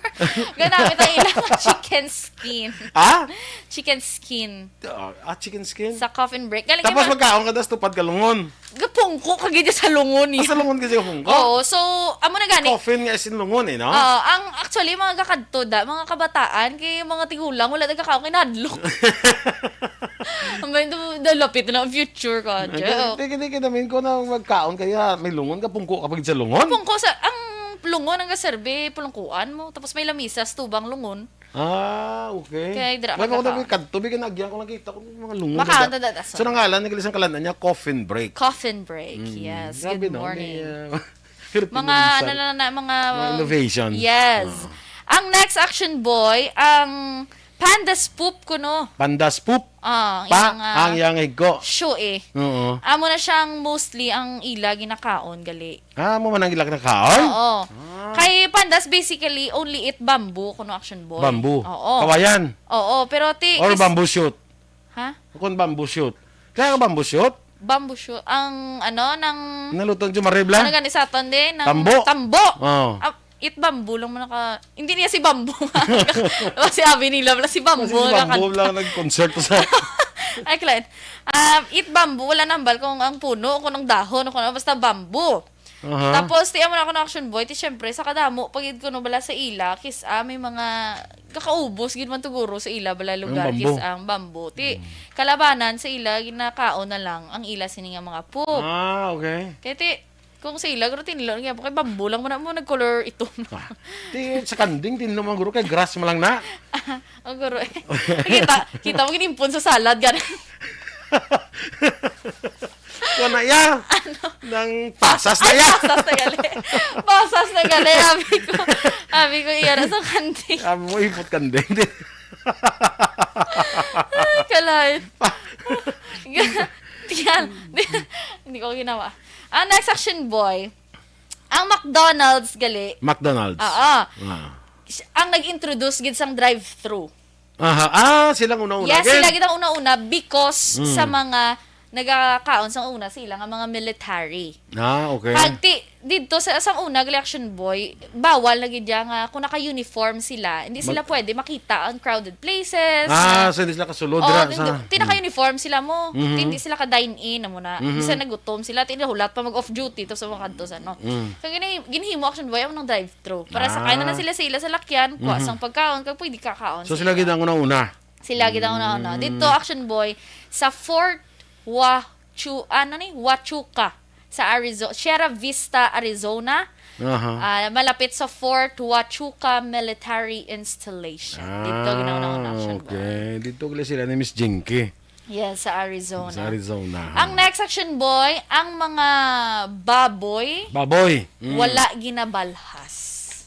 nga namit ang ilang chicken skin. Ha? Chicken skin. Ah, ah, chicken skin? Sa coffin break. Galing Tapos yung mga magkaon ka, tas tupad ka lungon. Gapungko ka gid sa lungon, eh. Ah, sa lungon kasi gapungko? Oo, so, amo na gani. Coffin nga isin lungon, eh, no? Oo, ang, actually, mga kakadto da, mga kabataan, kay mga tigulang, wala nagkakaon kay nadlok. Ang ba yung dalapit na ang future ka, Ay, joke. Di, di, di, di, namin ko na magkaon kaya may lungon, gapungko ka pa gid sa lungon? Pungko sa, ang lungon ang gaserbe, pulungkuan mo, tapos may lamisa, sa tubang lungon. Ah, okay. Kay dira Wala ka ko ka. na may kadto, bigyan nagyan ko nakita ko yung mga lungon. Makaon Nagda- ta, ta, So, nangalan, nagalisang kalan niya, coffin break. Coffin break, Mm, yes. Grabe, Good no? morning. May, uh, Pero mga, tinulisan. Ano na, na, mga Mga innovation. Yes. Ah. Ang next, Action Boy, ang pandas poop kuno. Pandas poop? Ah, ang Pa, iyang, ah, ang iyang higko. Shoe. Oo. Amo na siyang mostly ang ila ginakaon, gali. Ah, amo man ang ila ginakaon? Oo. Ah. Kay pandas, basically, only eat bamboo kuno, Action Boy. Bamboo? Oo. Kawayan? Oo, pero ti-, Or kis- bamboo shoot? Ha? Kung bamboo shoot. Kaya ka bamboo shoot? Bamboo shoot. Ang, ano, nang Naluto ni Jumare, bla? Ano gani sa aton, di? Nang Tambo. Tambo. Oh. Ah, it bamboo lang mo naka-, hindi niya si Bamboo. Diba si Abby nila, wala si Bamboo. Kasi si Bamboo lang nag-concert sa Ay, client. Um, it bamboo, wala nambal kung ang puno, kung ang dahon, kung ano, basta bamboo. Aha. Tapos, ti amo na ako ng Action Boy, ti syempre, sa kadamo, pag yun ko no bala sa ila, kis, ah, may mga kakaubos, gid man tuguro sa ila, bala Ang lugar, bamboo. Kis, ang bamboo. Ti, Mm. kalabanan sa ila, ginakaon na lang ang ila sini nga mga poop. Ah, okay. Kaya ti, kung sa ila, guro tinilo, nga po kay bamboo lang mo na mo, nag-color itom. Ah, ti, sa kanding, tinlo man guro, kay grass mo lang na. Ang guro eh. Kita, kita mo ginimpon sa salad, gani. Kuha na iya. Ano? Nang pasas na Ay, iya. Pasas na gali. Pasas na gali, abi ko. Abi ko, iya na sa kanding. Abi mo, ipot kanding. Ay, kalain. Yan. Hindi ko ginawa. Ang next, Action Boy, ang McDonald's gali. McDonald's. Oo. Ah. Ang nag-introduce gid sang drive-thru. Aha. Ah, sila ang una-una Yes, gid. Sila gid ang una-una because Mm. sa mga nagakaon sa una sila nga mga military. Ah, okay. Pag ti-, didto sa, sa una, gali, Action Boy, bawal na gid ya nga kung naka-uniform sila, hindi sila Mag- pwede makita ang crowded places, Ah, na so hindi sila kasulod Oh, dira hindi, sa ti naka-uniform sila mo. Mhm. Ti hindi sila ka-dine-in, amo na. Mhm. Bisan nagutom sila, ti nahulat pa mag-off duty to sa mga kadto sa, no? Mm. Kaya gini-, ginhimo, Action Boy, ang drive-thru. Para sa kaya na Ah. sila sa ila sa lakyan, kuha Mhm. sang pagkaon, kag pwede kakaon So, sa sila ila. gid ang una-una? Sila gid ang una-una. Mm. Dito, Action Boy, sa Fort Huachu-, ano ni? Huachuca, sa Arizo-, Sierra Vista, Arizona. Aha. Ah, malapit sa Fort Huachuca Military Installation. Dito, ginauna-una, Ah, Action Boy. okay. Dito gali sila ni Miss Jinky. Yes, sa Arizona. Sa Arizona. Ang next, Action Boy, ang mga baboy, Baboy. Mm. wala ginabalhas.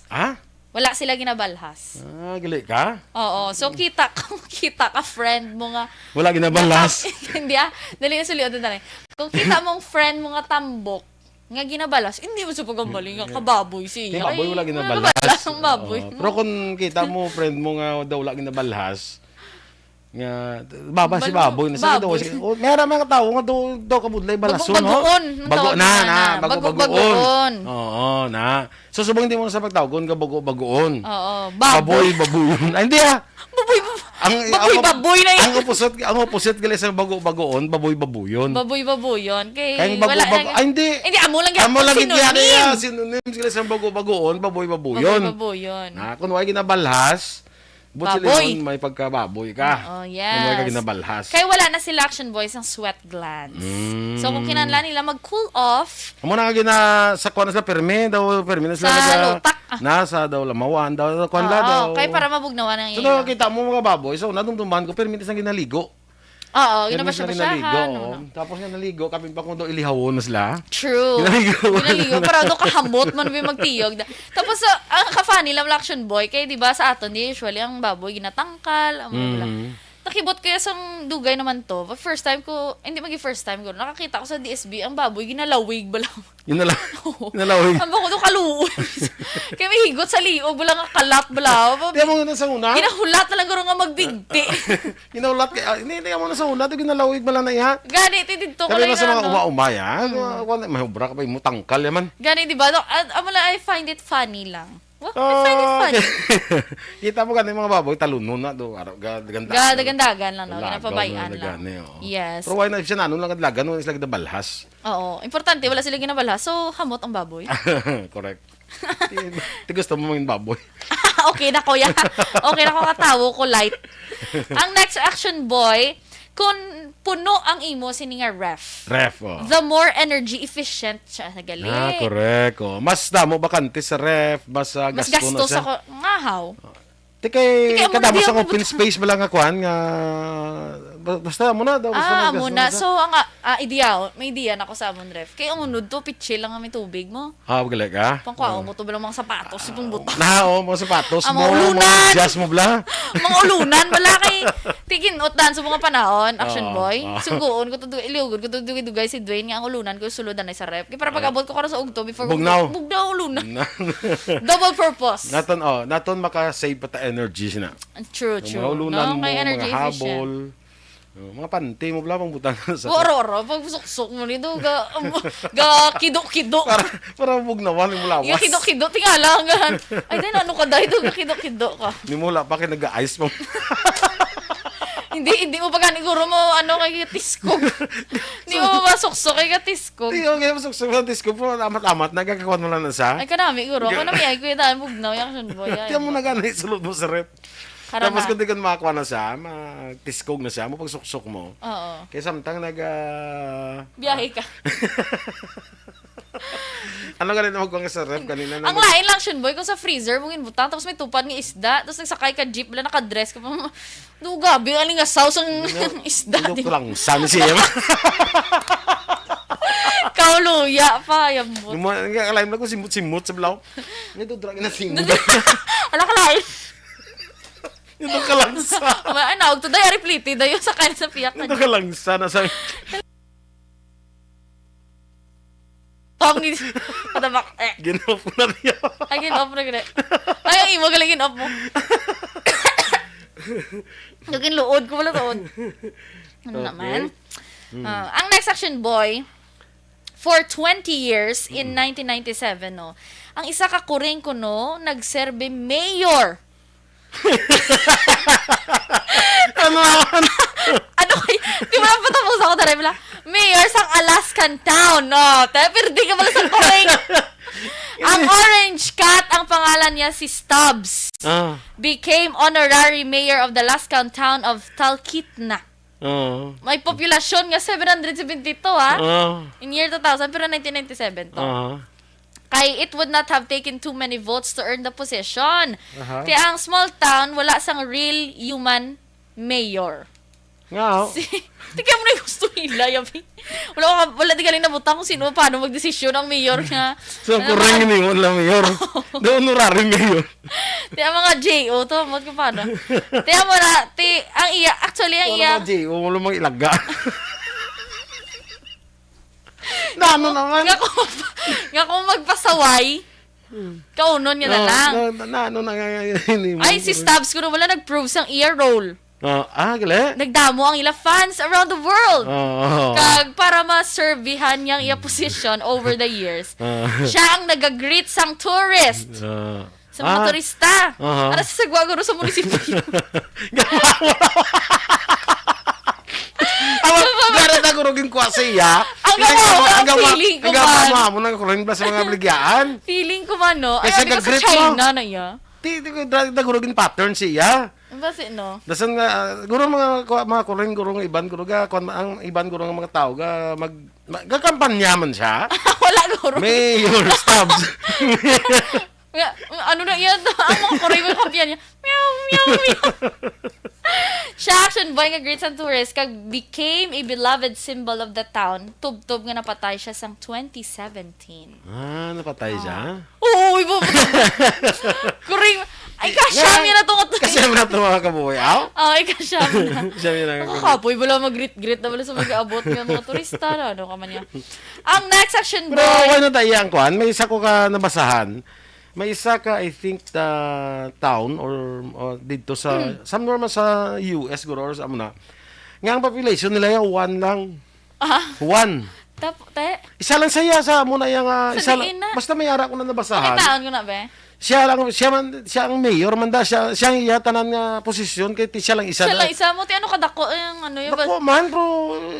Ha? Wala sila ginabalhas. Ah, gali ka? Oo. So, kita ka, kita ka, friend mo nga Wala ginabalhas. Hindi, ah. Dali na, sulion na tayo. Kung kita mong friend mo nga tambok, nga ginabalhas, hindi mo sa pagkamali nga kababoy siya. Kay baboy, Ay, wala ginabalhas. Wala ang baboy. Oo. Pero kung kita mo, friend mo nga daw wala ginabalhas, nga, baba si Bago-, baboy na sa baboy. Daw, oh, may ara mga tao nga daw, daw kabudlay balason, no? Bago-bagoon. Ang Bago tawag na, nila na, na. Bago-bagoon. Bago-bagoon. Oo, na. So, subong hindi mo na sa pagtawgon nga bago-bagoon. Oo, Baboy, baboy. Babuyon. Ay, hindi, ah. Baboy, bab-, Ang, baboy, ang op-, baboy na yun. Ang opposite, ang opposite gali sa bago-bagoon, baboy-babuyon. Baboy-babuyon. Kay Kay ang wala bago-bago-, lang. Ay, hindi. Hindi, amo lang yan. Amo lang gid yan, Synonym. Synonyms gali sa bago-bagoon, baboy-babuyon. Baboy-babuyon. Na, kung wala ginabalhas, But Baboy. Sila yun, may pagkababoy ka. Oh, yes. Kung may ka ginabalhas. Kay wala na sila, Action Boys, ang sweat glands. Mm. So, kung kinahanglan nila mag-cool off, Amo na nga gina-, sa kuwan na sila, permi daw, permi na sila Sa naga-, lutak. Ah. Na, sa daw lamawan, daw, sa kuwan Oo, na daw. Kay para mabugnawan ang So, ila. Nakakita mo mga baboy, so, nadumduman ko, permi na silang ginaligo. Oo, Permi na silang ginabasya-basyahan, ginaligo, ano? Oo. Tapos nga naligo, kapin pa kung daw ilihawon na sila. True. Ginaligo. Ginaligo, para daw kahamot man may magtiyog. Tapos, ah, ang ka-funny lang, Action Boy, kay di ba sa aton, di usually ang baboy ginatangkal, ang mga Mhm. Nakibot ko ya sang dugay naman to. But first time ko, hindi magi first time ko, nakakita ko sa D S B, ang baboy ginalawig bala. Ginala-, Oo. Ginalawig. Ang bako to kaluoy. Kaya may higot sa liog, bala nga kalat, bala. Di mo na sa una? Ginahulat na lang guro nga magbigti. Ginahulat kay, ah, hindi, hindi mo na sa una, to ginalawig bala na iya. Gani, ti didto ko Sabi lang mo sa mga ano. Uma-uma, ya. Hmm. Kuwan, may obra ka pa, mo tangkal, ya man. Gani, di ba? No, ah, amo lang, I find it funny lang. Well, I find it funny. Okay. Kita mo gani mga baboy, talunon na do. Araw, ga-, dagandagan. Ga-, dagandagan lang, no? Lagaw Ginapabayaan na lang. Gani, oo. Yes. Pero why na, siya nanon lang kadlagan, wala sila ginabalhas. Oo. Importante, wala sila ginabalhas. So, hamot ang baboy. Correct. Ti, ti gusto mo maging baboy. Okay na, kuya. Okay na, kung katawo ko, light. Ang next, Action Boy, kung puno ang imo sini nga ref, Ref, oh. the more energy efficient siya, gali. Ah, correct, oh. Mas damo bakante sa ref, mas, ah, Mas gasto na gasto siya. sa ko-, nga, how? Ti kay Ti kay amo kadamo lang sa di open ako space bala nga kuan nga Ba-, basta amo na daw, basta Ah, nag-, amo na. So, ang, ah, ah, ideya, may ideya na ko sa amon ref. Kay ang unod to, pitsil lang ang may tubig mo. Ah, magaling ka? Pangkwaon ko to, bilang mga sapatos, si pang butang. Na, oh, mga sapatos Ang mo, mga mga ulunan. Jas mo, bla. Mga ulunan, wala kay, tigin, utdan sa mga panahon, Action Oo, Boy. oo. Sugoon ko to, du-, iliugon ko to, dugay-dugay si Dwayne nga ang ulunan ko, suludan na sa ref. Kaya para Oo. pag-abot ko karon sa ugto, before Bugnaw. Bugnaw ulunan. Na- Double purpose. Naton, oh, naton maka-save pa ta energies na. True, Ang true. mga ulunan No? mo, Kay energy mga efficient. habol. Oh, mga panty mo, bla, pang butang sa Oro-oro, pag suksok mo nito, ga, um, ga kido-kido. Para, para bugnawan yung lawas. Ga kido-kido, tingala nga. Ay, din, ano ka, dahil doon, ga kido-kido ka. Ni mo, wala pa kayo nag-ice mo. Hindi, hindi mo pa gani, guro mo, ano, kay tiskog. Hindi mo masuksok, kay tiskog. Hindi, okay, masuksok sa tiskog, pero amat-amat, nagkakakuan mo lang na sa. Ay, kanami, guro. Ako Ga- na may ay, kuya, daan, bugnaw, yung action boy, ay. Tiyan mo na gani, sulod mo sa ref. Karon Tapos na. kung di ka makakuha na siya, magtiskog na siya, mapagsuksok mo. Oo. Kaya samtang nag, ah, Biyahe ka. Ano ganito magkuha ka sa ref kanina na Ang mag- lain lang, Shun Boy, kung sa freezer mo ginbutang, tapos may tupad nga isda, tapos nagsakay ka jeep, wala nakadress ka pa. Do, gabi, aling asaw sang Ano? isda, Ano di ba? Lang, saan siya? Kauluya pa, yambot. Yung mga, nga, alam na ko, simot-simot sa blaw. Ito, drag na simot. Ala ka lain. Ito ka lang sa. Ay, naog to, day, ari pliti, dayo sa kain sa piyak Ito na. Ka lang sa, nasa Tong ni, katabak, eh. Gin-off ko na niya. Ay, gin-off na gani. Ay, ang imo, galing gin-off mo. Naging luod ko wala tuod. Ano Okay. naman? Mm. Ah, ang next action, boy, for twenty years in Mm. nineteen ninety-seven, no, ang isa ka kuring kuno nagserbi mayor. Ano naman? Ano kay, di ba, patapos ako, taray, bala, mayor sang Alaskan town, no? Te, pirdi ka pala sa kuring. Ang orange cat, ang pangalan niya si Stubbs, Ah. became honorary mayor of the Alaskan town of Talkeetna. Oo. May populasyon nga seven hundred seventy-two, ha? Oo. In year two thousand, pero nineteen ninety-seven to. Oo. Kay it would not have taken too many votes to earn the position. Aha. Kaya ang small town, wala sang real human mayor. Nga, oh. Si, tignan mo na yung gusto nila, yabi. Wala ka, wala di galing nabutang kung sino, paano magdesisyon ang mayor nga. So, Ano kurang naman? Yun yung wala mayor. The honorary mayor. Ti ang mga J O to, mo ka paano? Ti ang mga, ti, ang iya, actually, ang Wala iya. Mga J O, wala mga ilaga. Na ano Nga naman? Nga kung, nga kung magpasaway, Hmm. kaunon niya na Oh, lang. Na, na, na, ano na nga, nga, nga, hindi mo Ay, si Stubbs ko na wala nag-prove sang iya role. Ah, ah, gali? Nagdamo ang ila fans around the world. Oo. Kag para maserbihan niya ang iya posisyon over the years, Ah. siya ang nagagreet sang tourist. Ah. Sa mga Ah. turista. Aha. Para sa sagwa guro sa munisipyo. Awa, Sa mga dara na guro ginkuha sa iya. Ang Ang gama, gama, ang ang gama, feeling ko ang gama, man. Mo nang kuring bla sa mga baligyaan. Feeling ko man, no? Ay, Kasi abi ko sa nag-greet mo. China na iya. Ti, ti, ko, da, da, guro gin pattern siya. Basi, no? Dasan nga, ah, guro mga, mga kuring, guro nga iban, guro ga, kwan, ang iban, guro nga mga tao, ga, mag, ma-, gakampanya man siya. Wala, guro. Mayor Stubbs. Nga, ano na iya, ang mga kuring, mga kampiyan niya. Meow, meow, meow. Siya, action boy nga greet sa tourist, kag became a beloved symbol of the town. Tubtob nga napatay siya sang twenty seventeen. Ah, napatay siya? Ah. Oo, ibo. Kuring, ay, kasya Nga, niya na to. Kasya niya na to, mga kabuhay, aw? Oh, ay, kasya niya na. Siya niya na, Nakakapoy, wala mag-greet-greet na wala sa mag-abot nga mga turista na, ano ka man niya. Ang next action Pero boy. Okay na tayo yan, kuan. May isa ko ka nabasahan. May isa ka, I think, the town or, or dito sa, Hmm. somewhere man sa U S, guro, or sa amo na. Nga ang population nila yung one lang. Ah. One. Tap-, te? Isa lang siya sa amo na yung, ah, Sa isa lang. diin na? Basta may ara ko na nabasahan. Pakitaan ko na, be. Siya lang, siya man, siya ang mayor man da, siya, siya ang iya tanan nga posisyon, kay ti-, siya lang isa Siya na. lang isa mo, ti ano kadako, eh, ang ano, yung Dako man, bro.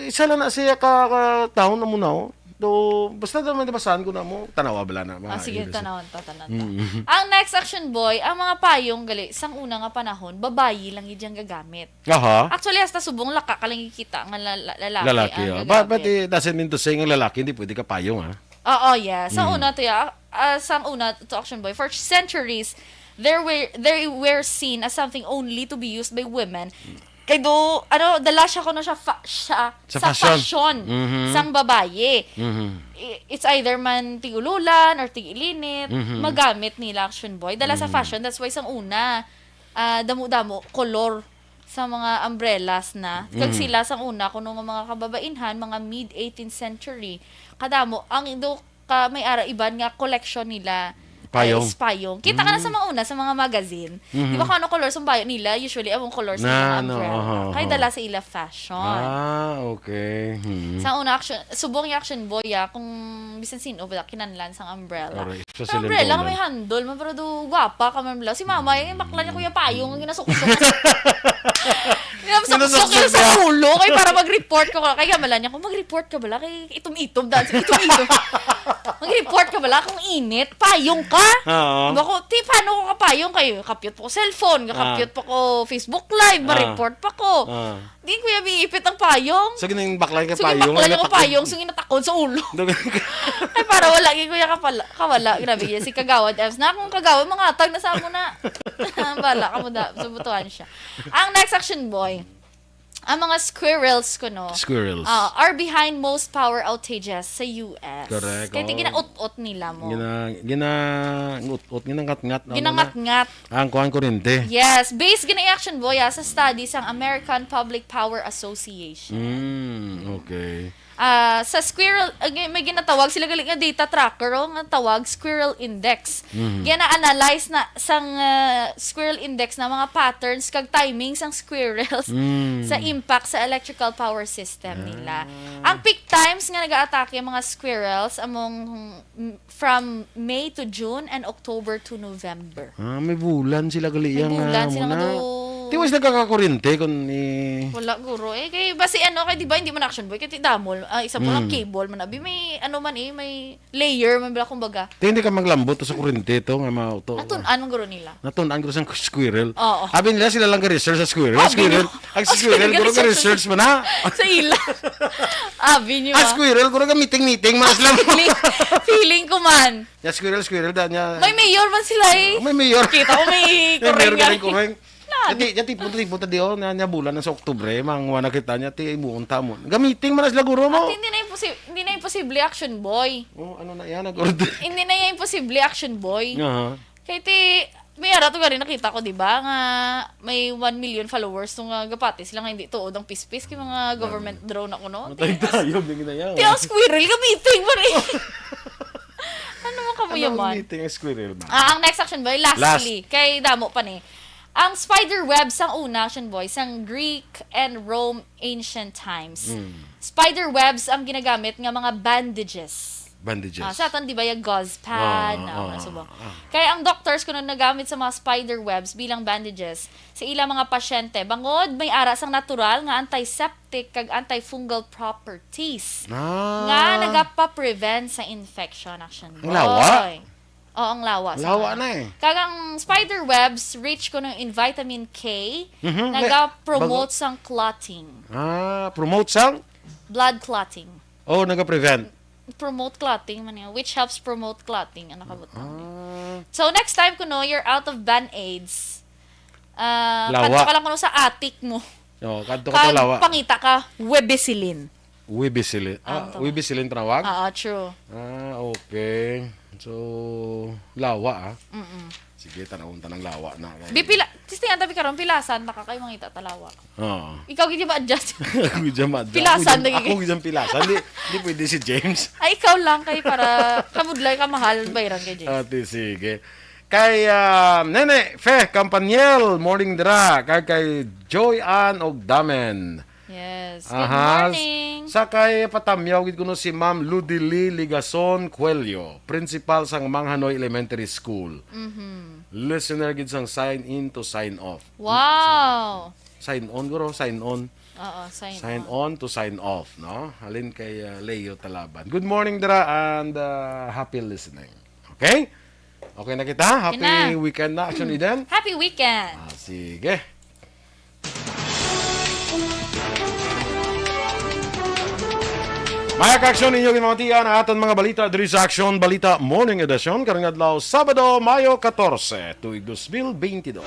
Isa lang na siya ka, ka taon na muna, oh. Do, basta daw may nabasahan ko na mo, tanawa bala na, Ah, mga sige, iris. Tanawan ta, tanawan ta. Mm. Ang next action boy, ang mga payong gali, sang una nga panahon, babayi lang yun diyang gagamit. Aha. Actually, hasta subong laka ka lang ikita nga la-, la-, lalaki Lalaki, ang oh. gagamit. But, but it doesn't mean to say nga lalaki, hindi pwede ka payong, ha? Oo, yeah. Sa Mm. una to, ya, ah, sa una to, action boy, for centuries, there were, they were seen as something only to be used by women. Mm. Kay do, ano, dala siya kuno siya fa-, siya Sa sa fashion. fashion Mhm. sang babayi. Mhm. I-, it's either man tig-ululan or tig-ilinit, Mhm. magamit nila Action Boy. Dala sa Mhm. fashion, that's why sang una, ah, damo-damo, kolor sa mga umbrellas na. Kag Mhm. sila sang una, kuno nga mga kababainhan, mga mid eighteenth century, kadamo, ang indo ka may ara iban nga collection nila Payong. is payong. Kita ka na sa Mm. mga una, sa mga magazine. Mhm. Di ba kung ano color sa bayo nila? Usually, among color sa Na, mga ano, umbrella. aha, Kay aha. dala sa ila fashion. Ah, okay. Hmm. Sa una, action, subong yung action boy, ah, kung bisan sino, wala, kinanlan sang umbrella. Correct. Sa Pero siling umbrella, color. may handle, man, pero do, gwapa ka man, bla. Si mama, yung bakla niya, kuya, payong, ang ginasuksok. Ginasuksok Ginasuksok niya sa niya. ulo, kay para mag-report ko. Kaya mala niya, kung mag-report ka, bala, kay itom-itom, dahil sa itom-itom. Mag-report ka, bala, kung init, payong ka. Oo. Diba ko, ti, paano ko kapayong kayo? Kapyot pa ko cellphone, Ah. kapyot pa ko Facebook Live, Ah. ma-report pa ko. Ah. Di, kuya, biipit ang payong. So, ginang bakla ka So, payong, ginbakla niya ang ko payong, so, ginatakod sa ulo. Dug- Ay, para wala, gi-, kuya, kapala, kawala. Grabe, yan, si Kagawad Evs. Na, kung Kagawad, mga atag na sa amo na. Bala, kamo da, sa butuhan siya. Ang next action boy, ang mga squirrels ko, no? Squirrels. Ah, are behind most power outages sa U S. Correct, Kaya oo. ginaut-ut nila mo. Gina-, gina-ut-ut, ginangat-ngat, ano na? Ginangat-ngat. Ang kuwan, kurente. Yes, based gina action boy, ah, sa study sang American Public Power Association. Mm, okay. Ah, sa squirrel, ah, gi-, may ginatawag sila gali nga data tracker, oh, nga tawag Squirrel Index. Mhm. Gina-analyze na sang, ah, Squirrel Index na mga patterns kag timing sang squirrels Mm. sa impact sa electrical power system nila. Ah. Ang peak times nga nagaatake ang mga squirrels among, mm, from May to June and October to November. Ah, may bulan sila gali May yang, bulan ah, sila muna. nga do- Di mo sila kakakurente kung i- Wala, guro. Eh, kay basi ano, kay di ba hindi man action boy, kay ti damol. Ah, isa po lang Mm. cable man. Abi, may ano man eh, may layer man bala, kumbaga. Ti, hindi ka maglambot sa kurente to nga mauto. Natun-an man guro nila. Natun-an guro sang squirrel. Oo. Abi nila sila lang ka-research sa squirrel. Abi Squirrel. nila. Ang Ang squirrel, squirrel guro ka-research ka-research man na. Sa ila. Abi niyo, Ang ah. squirrel, guro ka meeting-meeting, mas lang. Feeling, feeling ko man. Ya, squirrel, squirrel, da niya. May mayor man sila eh. May mayor. Kita ko may May mayor kureng ka yan. ng kureng. Yan. Yati, yati, punta, punta di, oh, na, na bulan na sa Oktubre, manguha na kita niya, ti, ibuon ta mo. Gamiting man na sila, guro mo. At hindi na imposi-, hindi na imposible action boy. Oh, ano na yan, nag-order. Hindi na yan imposible action boy. Aha. Kay ti, may ara to gari nakita ko, di ba, nga may one million followers to nga gapati sila nga hindi tuod ang pispis kay mga government drone ako, no? Matay tayo, bigyan na yan. Ti ang squirrel gamiting man eh. Ano man kamo Ano ang yaman? meeting ang squirrel man? Ah, ang next action boy, lastly, Last. kay damo pa ni. Ang spider web sang una action boy, sang Greek and Rome ancient times. Mm. Spider webs ang ginagamit nga mga bandages. Bandages. Ah, sa aton, di ba, yung gauze pad, Oo, na, oo, mga subo. oo. Kaya ang doctors kuno nagamit sa mga spider webs bilang bandages sa ilang mga pasyente, bangod may ara sang natural nga antiseptic kag antifungal properties Ah. nga nagapa-prevent sa infection, action Ang boy. lawa? Oo, ang lawa sa Lawa mga na eh. Kag ang spider webs rich kuno in vitamin K, Mhm, may nagapromote bago- sang clotting. Ah, promote sang? Blood clotting. Oh, nagaprevent. Promote clotting man yun, which helps promote clotting, ang nakabutang. Ah. So, next time kuno you're out of band-aids, ah, Lawa. kadto ka lang kuno sa attic mo. Oh, kadto ka Kag sa lawa. pangita ka, Webicillin. Webicillin. Ah, Anto. Webicillin tinawag? Ah, true. Ah, okay. So, lawa, ah. Mm-mm. Sige, tanawon ta ng lawa na. Di pila, testingan tabi karon, pilasan ta ka kay mangita ta lawa. Oo. Ikaw gid ma-adjust. Ako gid ma-adjust. Pilasan Ako gid, lagi. ako gid pilasan. Di, di pwede si James. Ay, ikaw lang kay para kabudlay ka mahal, bayran kay James. Ate, sige. Kay, ah, Nene Fe Campaniel, morning dira. Kay, kay Joy Ann og Damen. Yes. Good Aha. morning. Sa kay patamyaw gid kuno si Ma'am Ludily Ligason Cuello, principal sang Manghanoy Elementary School. Mhm. Listener gid sang sign in to sign off. Wow. Sign on, guro, sign on. Oo, sign Sign on. on to sign off, no? Halin kay, uh, Leo Talaban. Good morning, dira, and, uh, happy listening. Okay? Okay na kita? Okay Happy na. weekend na, Action Eden? Happy weekend! Ah, sige. Mga ka-action, inyo ginamatian ang aton mga balita diri sa Action Balita Morning Edition karong adlaw, Sabado, Mayo katorse, tuig dos mil benti dos.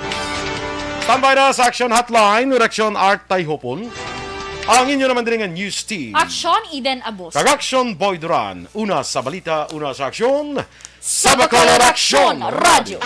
Tambay na sa Action Hotline, Reaksyon Art Tayhopon. Ang inyo naman diri nga news team. Action, Eden Abos. Kag Action Boy Duran. Una sa balita, una sa aksyon. Sa Bacolod Action Radyo.